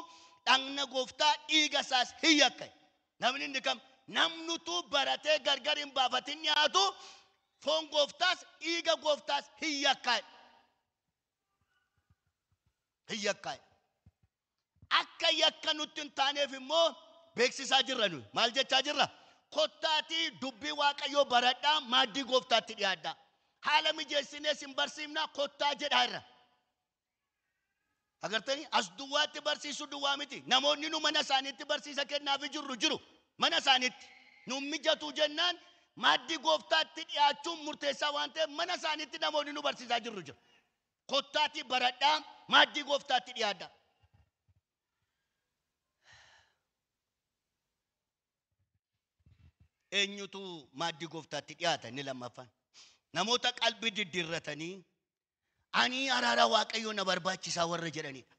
dhagna gooftaa dhiiga isaas hin yakka. Namni inni kam? Namnutu baratee gargar hin baafatin nyaatu foon gooftaas dhiiga gooftaas hin yakka. Hin yakka. Akka yakka nutti hin taaneef immoo beeksisaa jirra nuyi. Maal jechaa jirra? Kottaatii dubbii Waaqayyoo baradhaa maaddii gooftaatti dhiyaadhaa. Haala mijeessinees hin barsiifnaa kottaa jedhaa irra. Agartanii as duwwaatti barsiisuu duwwaa miti. Namoonni nu mana isaaniitti barsiisa kennaafi jirru jiru. Mana isaaniitti nu mijatu jennaan maaddii gooftaatti dhiyaachuun murteessaa waan ta'eef mana isaaniitti namoonni nu barsiisaa jirru jiru. Kottaatii baradhaa maaddii gooftaatti dhiyaadhaa. Eenyutu maaddii gooftaatti dhiyaata inni lammaffaan? Namoota qalbii diddiirratanii ani araara Waaqayyoo na barbaachisaa warra jedhanidha.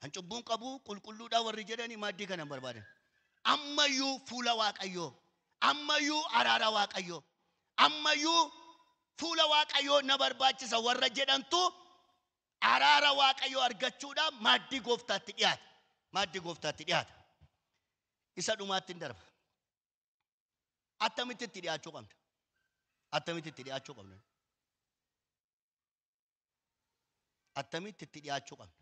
An cubbuun qabu qulqulluudhaa warri jedhanii maaddii kana hin barbaadan. Ammayyuu fuula Waaqayyoo, ammayyuu araara Waaqayyoo, ammayyuu fuula Waaqayyoo na barbaachisa warra jedhantu araara Waaqayyoo argachuudhaaf maaddii gooftaatti dhiyaata. Maaddii gooftaatti dhiyaata. Isa dhumaatti hin darba. Attamitti itti dhiyaachuu qabna? Attamitti itti dhiyaachuu qabna? Attamitti itti dhiyaachuu qabna?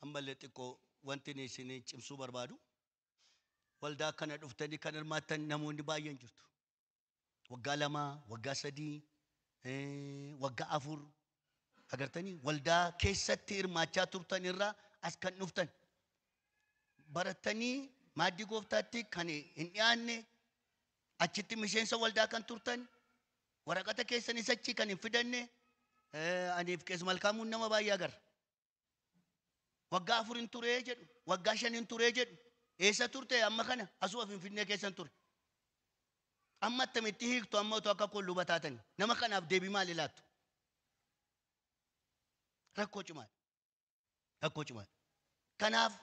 Ammallee xiqqoo wanti inni isin cimsuu barbaadu, waldaa kana dhuftanii kan hirmaattan namoonni baay'een jirtu. Waggaa 2, waggaa 3, waggaa 4 agartanii waldaa keessatti hirmaachaa turtan irraa as kan dhuftan barattanii maaddii gooftaatti kan hin dhiyaanne, achitti miseensa waldaa kan turtan, waraqata keessanis achi kan hin fidanne, aniif Qees Malkaamuun nama baay'ee agarra. Waggaa 4 hin turee jedhu, waggaa 5 hin turee jedhu. Eessa turte amma kana? Asuma Finfinnee keessan ture. Amma attamitti hiiktu amma otoo akka kolluu bataatanii? Nama kanaaf deebii maali laattu? Rakkoo cimaadha. Rakkoo cimaadha. Kanaaf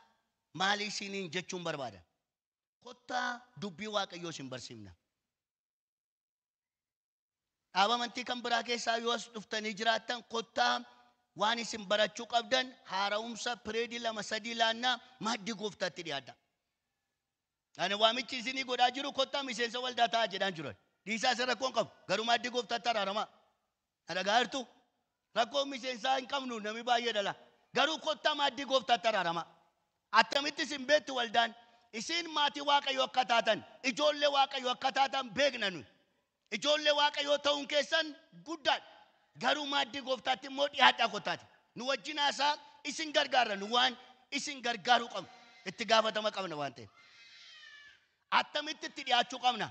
maali isiniin jechuun barbaada? Kottaa dubbii Waaqayyoo isin barsiifna. Dhaaba amantii kan biraa keessaa yoo as dhuftanii jiraattan kottaa waan isin barachuu qabdan haara'umsa pireedii 2 3 laannaa maaddii gooftaatti dhiyaadha. Ani waamichi isinii godhaa jiru kottaa miseensa waldaa ta'aa jedhaan jiran. Dhiisaa isa rakkoon qabu. Garuu maaddii gooftaatti araaramaa. Na dhagaa jirtu? Rakkoo miseensaa hin qabnu namni baay'ee dhala. Garuu kottaa maaddii gooftaatti araaramaa. Attamitti isin beektu waldaan? Isin maatii Waaqayyoo akka taatan, ijoollee Waaqayyoo akka taatan beekna nuyi. Ijoollee Waaqayyoo ta'uun keessan guddaadha. Garuu maaddii gooftaatti immoo dhiyaadhaa kottaati. Nu wajjin haasaa isin gargaarra, nu waan isin gargaaruu qabnu. Itti gaafatama qabna waan ta'eef. Attamitti itti dhiyaachuu qabna?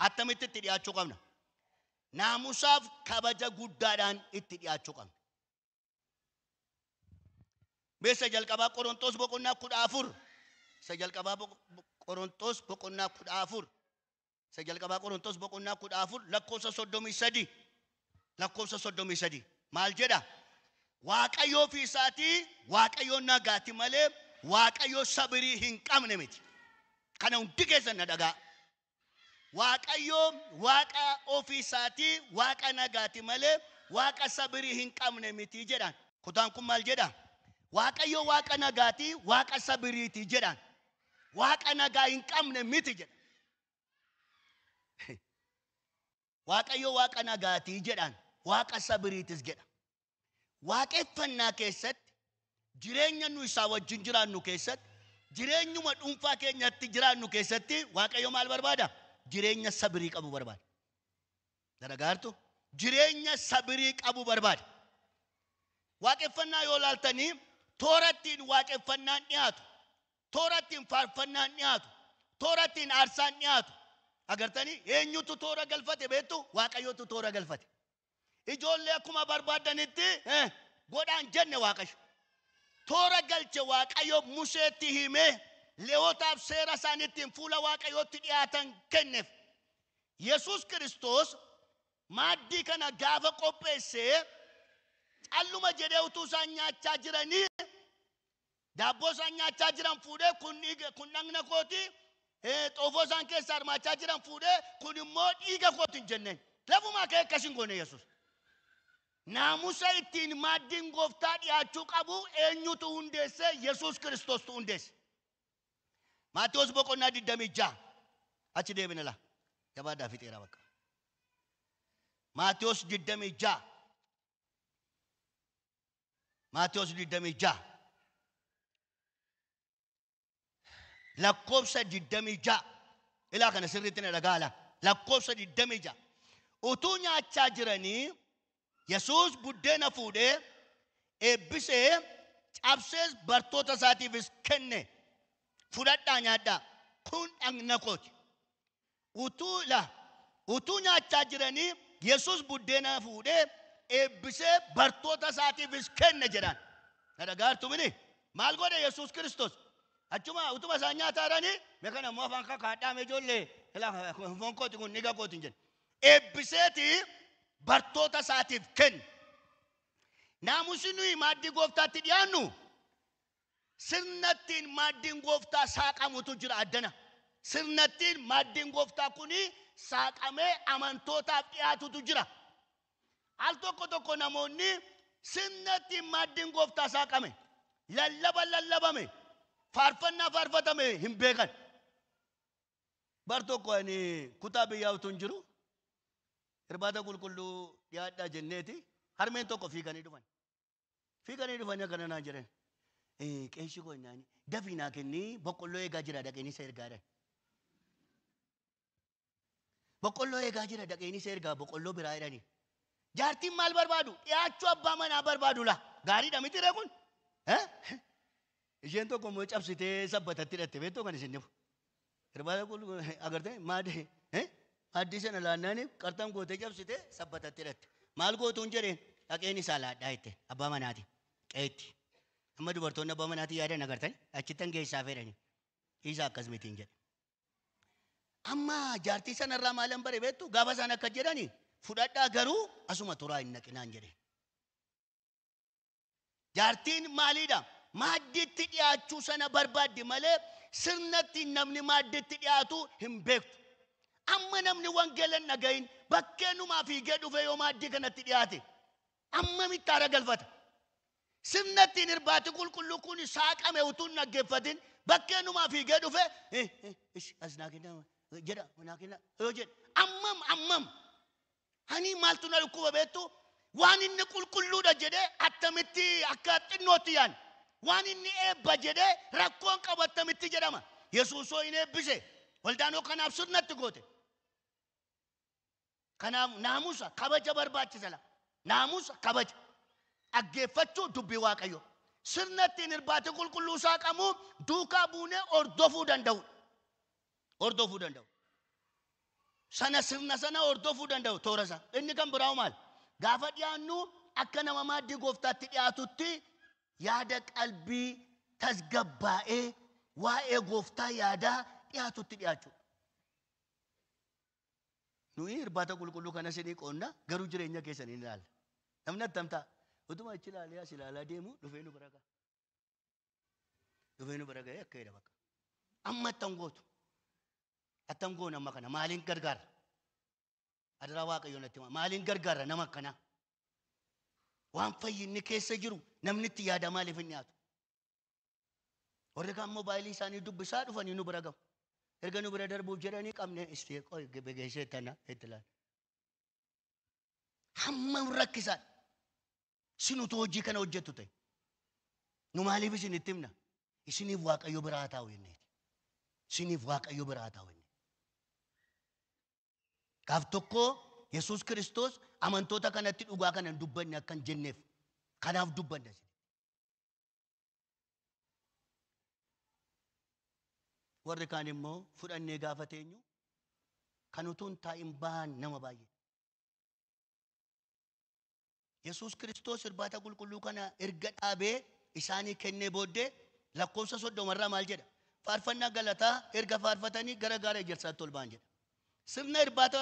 Attamitti itti dhiyaachuu qabna? Naamusaaf kabaja guddaadhaan itti dhiyaachuu qabna. Meessa jalqabaa Qorontos boqonnaa 14. Isa jalqabaa Qorontos boqonnaa 14. Isa jalqabaa Qorontos boqonnaa 14 lakkoofsa 33. Lakkoofsa 33. Maal jedha? Waaqayyoo fi isaatii Waaqayyoo nagaati malee Waaqayyoo sabirii hin qabne miti. Kana hundi keessan na dhagaa. Waaqayyoo Waaqa ofii isaatii Waaqa nagaati malee Waaqa sabirii hin qabne miti jedhaan. Kutaan kun maal jedha? Waaqayyoo Waaqa nagaati, Waaqa sabiriiti jedhaan. Waaqa nagaa hin qabne miti jedha. Waaqayyoo Waaqa nagaati jedhaan, Waaqa sabiriitis jedha. Waaqeffannaa keessatti, jireenya nu isaa wajjin jiraannu keessatti, jireenyuma dhuunfaa keenyatti jiraannu keessatti Waaqayyo maal barbaada? Jireenya sabirii qabu barbaada. Daragaartu? Jireenya sabirii qabu barbaada. Waaqeffannaa yoo laaltanii toora ittiin waaqeffannaan dhiyaatu, toora ittiin faarfannaan dhiyaatu, toora ittiin aarsaan dhiyaatu. Agartanii eenyutu toora galfate beektu? Waaqayyotu toora galfate. Ijoollee akkuma barbaadanitti godhaan jenne Waaqayyo. Toora galche Waaqayyo Museetti himee Lewwotaaf seera isaan ittiin fuula Waaqayyootti dhiyaatan kenneef. Yesuus Kiristoos maaddii kana gaafa qopheessee calluma jedhee utuu isaan nyaachaa jiranii daabboo isaan nyaachaa jiran fuudhee kun dhiiga, kun dhagna kooti, xoofoo isaan keessaa hirmaachaa jiran fuudhee kun immoo dhiiga kooti hin jenneen. Lafumaa ka'ee akkas hin goone Yesuus. Naamusa ittiin maaddiin gooftaa dhiyaachuu qabu eenyutu hundeesse? Yesuus Kiristoostu hundeesse. Maatewos boqonnaa 26. Achi deebina laa. Jabaadhaa fixeera bakka. Maatewos 26. Maatewos 26. Lakkoofsa 26. Ilaa kana sirriitti na dhaga'a laa. Lakkoofsa 26. Utuu nyaachaa jiranii Yesuus buddeena fuudhee eebbisee cabsees bartoota isaatiifis kenne. Fudhadhaa nyaadhaa. Kun dhagna kooti. Utuu nyaachaa jiranii Yesuus buddeena fuudhee eebbisee bartoota isaatiifis kenne jedhaan. Na dhagaartu mini? Maal godhe Yesuus Kiristoos? Achuma utuma isaan nyaataa jiranii mee kana immoo afaan kakaadhaa mee ijoollee ilaa foon kooti kun dhiiga kooti hin jedhe. Eebbiseeti bartoota isaatiif kenne. Naamusi nuyi maaddii gooftaatti dhiyaannu Sirnattiin maaddiin gooftaa saaqamutu jira addana. Sirnattiin maaddiin gooftaa kuni saaqamee amantootaaf dhiyaatutu jira. Al tokko tokko namoonni sirnattiin maaddiin gooftaa saaqame, lallaba lallabame, faarfannaa faarfatame hin beekan. Bar tokko ani kutaa biyyaa utuu hin jiru irbaata qulqulluu dhiyaadhaa jenneeti harmeen tokko fiiganii dhufan. Fiiganii dhufanii akkana naan jedhan. Qeeshii koo innaan dafii naa kennii boqqolloo eegaa jira dhaqeen isa ergaa jedhan. Boqqolloo eegaa jira dhaqeen isa ergaa boqqolloo biraa jedhani. Jaartiin maal barbaadu? Dhiyaachuu abbaa manaa barbaadu laa. Gaariidha miti ree kun? Isheen tokko immoo cabsitee sabbatatti hidhatte beektuu kan isin dhibu. Irbaata qulqulluu agartee maaddii sana laannaani qarxam gootee cabsitee sabbatatti hidhatte. Maal gootuun jedheen dhaqeen isaa laadhaa jette abbaa manaati qeetti. Amma dubartoonni abbaa manaati yaadan agartanii achittan geessaa fedhani. Isa akkas mitiin jedhe. Amma jaartii sanarraa maalan bare beektu gaafa isaan akka jedhani fudhadhaa garuu asuma turaa hin naqinaan jedhe. Jaartiin maaliidha? Maaddiitti dhiyaachuu sana barbaaddi malee sirnatti namni maaddiitti dhiyaatu hin beektu. Amma namni wangeela hin dhagahin bakkeenumaa fiigee dhufe yoo maaddii kanatti dhiyaate amma mittaara galfata. Sirnattiin irbaati qulqulluu kun saaqame utuu hin dhaggeeffatin bakkeenumaa fiigee dhufe as naa kennaa jedha naa kennaa yoo jedhe ammam ammam ani maaltu na dhukkuba beektu waan inni qulqulluudha jedhee attamitti akka xinnootti yaani. Waan inni eebba jedhee rakkoon qabu attamitti jedhama. Yesuusoo hin eebbise. Waldaanoo kanaaf sirnatti goote. Kanaaf naamusa kabaja barbaachisa la. Naamusa kabaja. Dhaggeeffachuu dubbii Waaqayyoo. Sirna ittiin irbaati qulqulluu saaqamu duukaa buunee hordofuu danda'u. Hordofuu danda'u. Sana sirna sana hordofuu danda'u toora isaa. Inni kan biraa maal? Gaafa dhiyaannu akka nama maaddii gooftaatti dhiyaatutti yaada qalbii tasgabbaa'ee waa'ee gooftaa yaadaa dhiyaatutti dhiyaachuu. Nuyi irbaata qulqulluu kana isinii qoonna garuu jireenya keessan hin ilaalla. Namni attam ta'a? Utuma achi ilaalee as ilaalaa deemu dhufee nu bira ga'a. Dhufee nu bira ga'ee akka jedha bakka. Amma attam gootu? Attam goona amma kana maaliin gargaara? Adaraa Waaqayyoon natti hima. Maaliin gargaara nama akkanaa? Waan fayyinni keessa jiru namni itti yaada maaliif hin dhiyaatu? Warri kaan moobaayilii isaanii dubbisaa dhufanii nu bira gahu. Erga nu bira darbuuf jedhanii qabne istee qoy geessee tana itti ilaala. Hammam rakkisaadha. Isin utuu hojii kana hojjettu ta'e. Nu maaliif isin itti himna? Isiniif Waaqayyo biraa haa taa'u jenneeti. Isiniif Waaqayyo biraa haa taa'u jenneeti. Gaaf tokko Yesuus Kiristoos amantoota kanatti dhugaa kana hin dubbanne akka hin jenneef kanaaf dubbanne isin. Warri kaan immoo fudhannee gaafa teenyu kan utuu hin taa'in bahan nama baay'ee. Yesuus Kiristoos irbaata qulqulluu kana erga dhaabee isaanii kennee booddee lakkoofsa 30 irraa maal jedha? Faarfannaa galataa erga faarfatanii gara gaara ejersaatti ol ba'an jedha. Sirna irbaata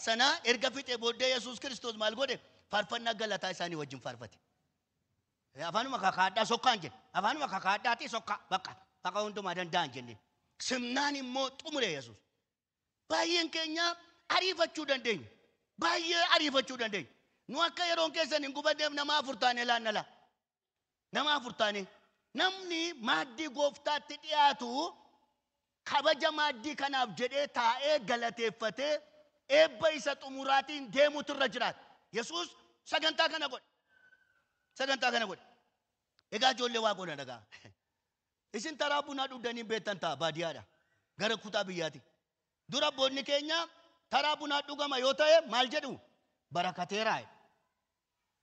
sanaa erga fixee booddee Yesuus Kiristoos maal godhe? Faarfannaa galataa isaanii wajjin faarfate. Afaanuma kakaadhaa sokkaan jenne. Afaanuma kakaadhaatii sokka bakka bakka hundumaa danda'an jenne. Sirnaan immoo xumure Yesuus. Baay'een keenya ariifachuu dandeenya. Baay'ee ariifachuu dandeenya. Nu akka yeroon keessan hin gubanneef nama afur taanee laannala. Nama afur taanee. Namni maaddii gooftaatti dhiyaatu kabaja maaddii kanaaf jedhee taa'ee galateeffatee eebba isa xumuraatiin deemutu irra jiraata. Yesuus sagantaa kana godhe. Sagantaa kana godhe. Egaa ijoollee waaqoon dhagaa. Isin taraa bunaa dhugdanii beektan ta'a baadiyyaadha. Gara kutaa biyyaati. Dura abboonni keenya taraa bunaa dhugama yoo ta'e maal jedhu? Barakateeraa jedhu.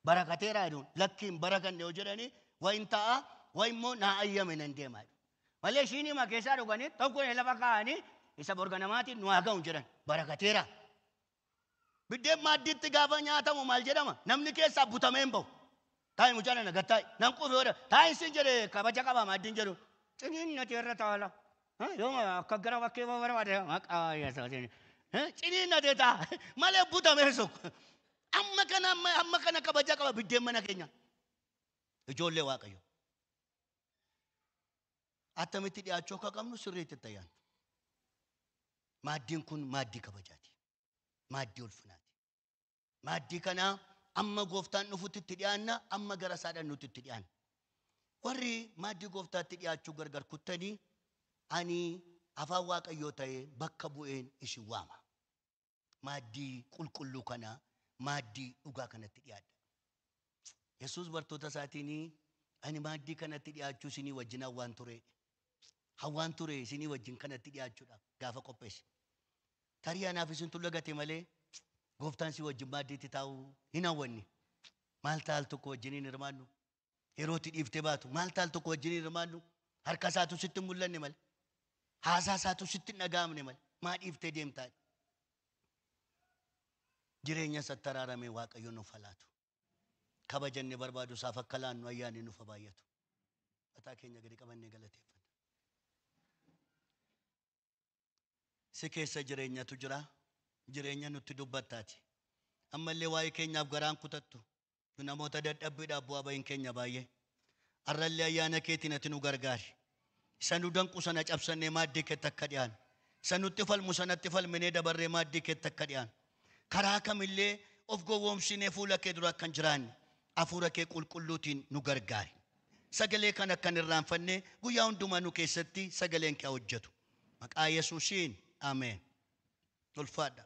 Barakateeraa jedhu. Lakkiin barakanne yoo jedhanii wayin ta'a wayi immoo naa ayyame nan deema jedhu. Malee ishiin hima keessaa dhuganii tokko lafa kaa'anii isa borga namaatiin nu haa ga'u jedhan. Barakateeraa. Biddeen maaddiitti gaafa nyaatamu maal jedhama? Namni keessaa butamee hin bahu. Taa'i mucaa nana gad taa'i. Nan quufe yoo taa'i sin jedhe kabaja qaba maaddiin jedhu. Ciniin irra taala. Yoo akka gara bakkee barbaade maqaa Yesuusiin. Ciniin nati ta'a. Malee butamee sokku. Amma kana kabaja qaba biddeen mana keenya. Ijoollee Waaqayyo. Attamitti dhiyaachuu akka qabnu sirriitti itti ayyaanna. Maaddiin kun maaddii kabajaati. Maaddii ulfinaati. Maaddii kana amma gooftaan dhufutti itti dhiyaanna, amma gara isaa dhaqnutti itti dhiyaanna. Warri maaddii gooftaatti dhiyaachuu gargar kuttanii, ani afaan Waaqayyoo ta'ee bakka bu'een isin waama. Maaddii qulqulluu kana, maaddii dhugaa kanatti dhiyaadha. Yesuus bartoota isaatiin, "Ani maaddii kanatti dhiyaachuu isinii wajjin hawwaan ture. Hawwaan ture isinii wajjin kanatti dhiyaachuudhaaf," gaafa qopheesse. Tarii anaaf isintu lagate malee gooftaan si wajjin maaddiitti taa'uu hin hawwanne. Maal taal tokko wajjin hin hirmaannu? Yeroo itti dhiiftee baatu maal taal tokko wajjin hin hirmaannu? Harka isaatu sitti hin mul'anne malee. Haasaa isaatu sitti hin dhaga'amne malee. Maa dhiiftee deemtaa? Jireenya isatti araaramee Waaqayyo nuuf haa laatu. Kabajanne barbaadu isaaf akka laannu ayyaanni nuuf haa baay'atu. Mataa keenya gadi qabannee galateeffanna. Si keessa jireenyatu jira. Jireenya nutti dubbattaati. Ammallee waa'ee keenyaaf garaan kutattu. Nu namoota dadhabbiidhaaf bu'aa bahin keenya baay'ee. Arrallee ayyaana keetiin ati nu gargaari. Isa nu danqu sana cabsannee maaddii keetti akka dhiyaannu. Isa nutti falmu sanatti falminee dabarree maaddii keetti akka dhiyaannu. Karaa kamillee of gowwoomsinee fuula kee dura akka hin jiraanne hafuura kee qulqulluutiin nu gargaari. Sagalee kana akka hin irraanfanne guyyaa hundumaa nu keessatti sagaleen kee hojjetu. Maqaa Yesuusiin, ameen. Ulfaadha.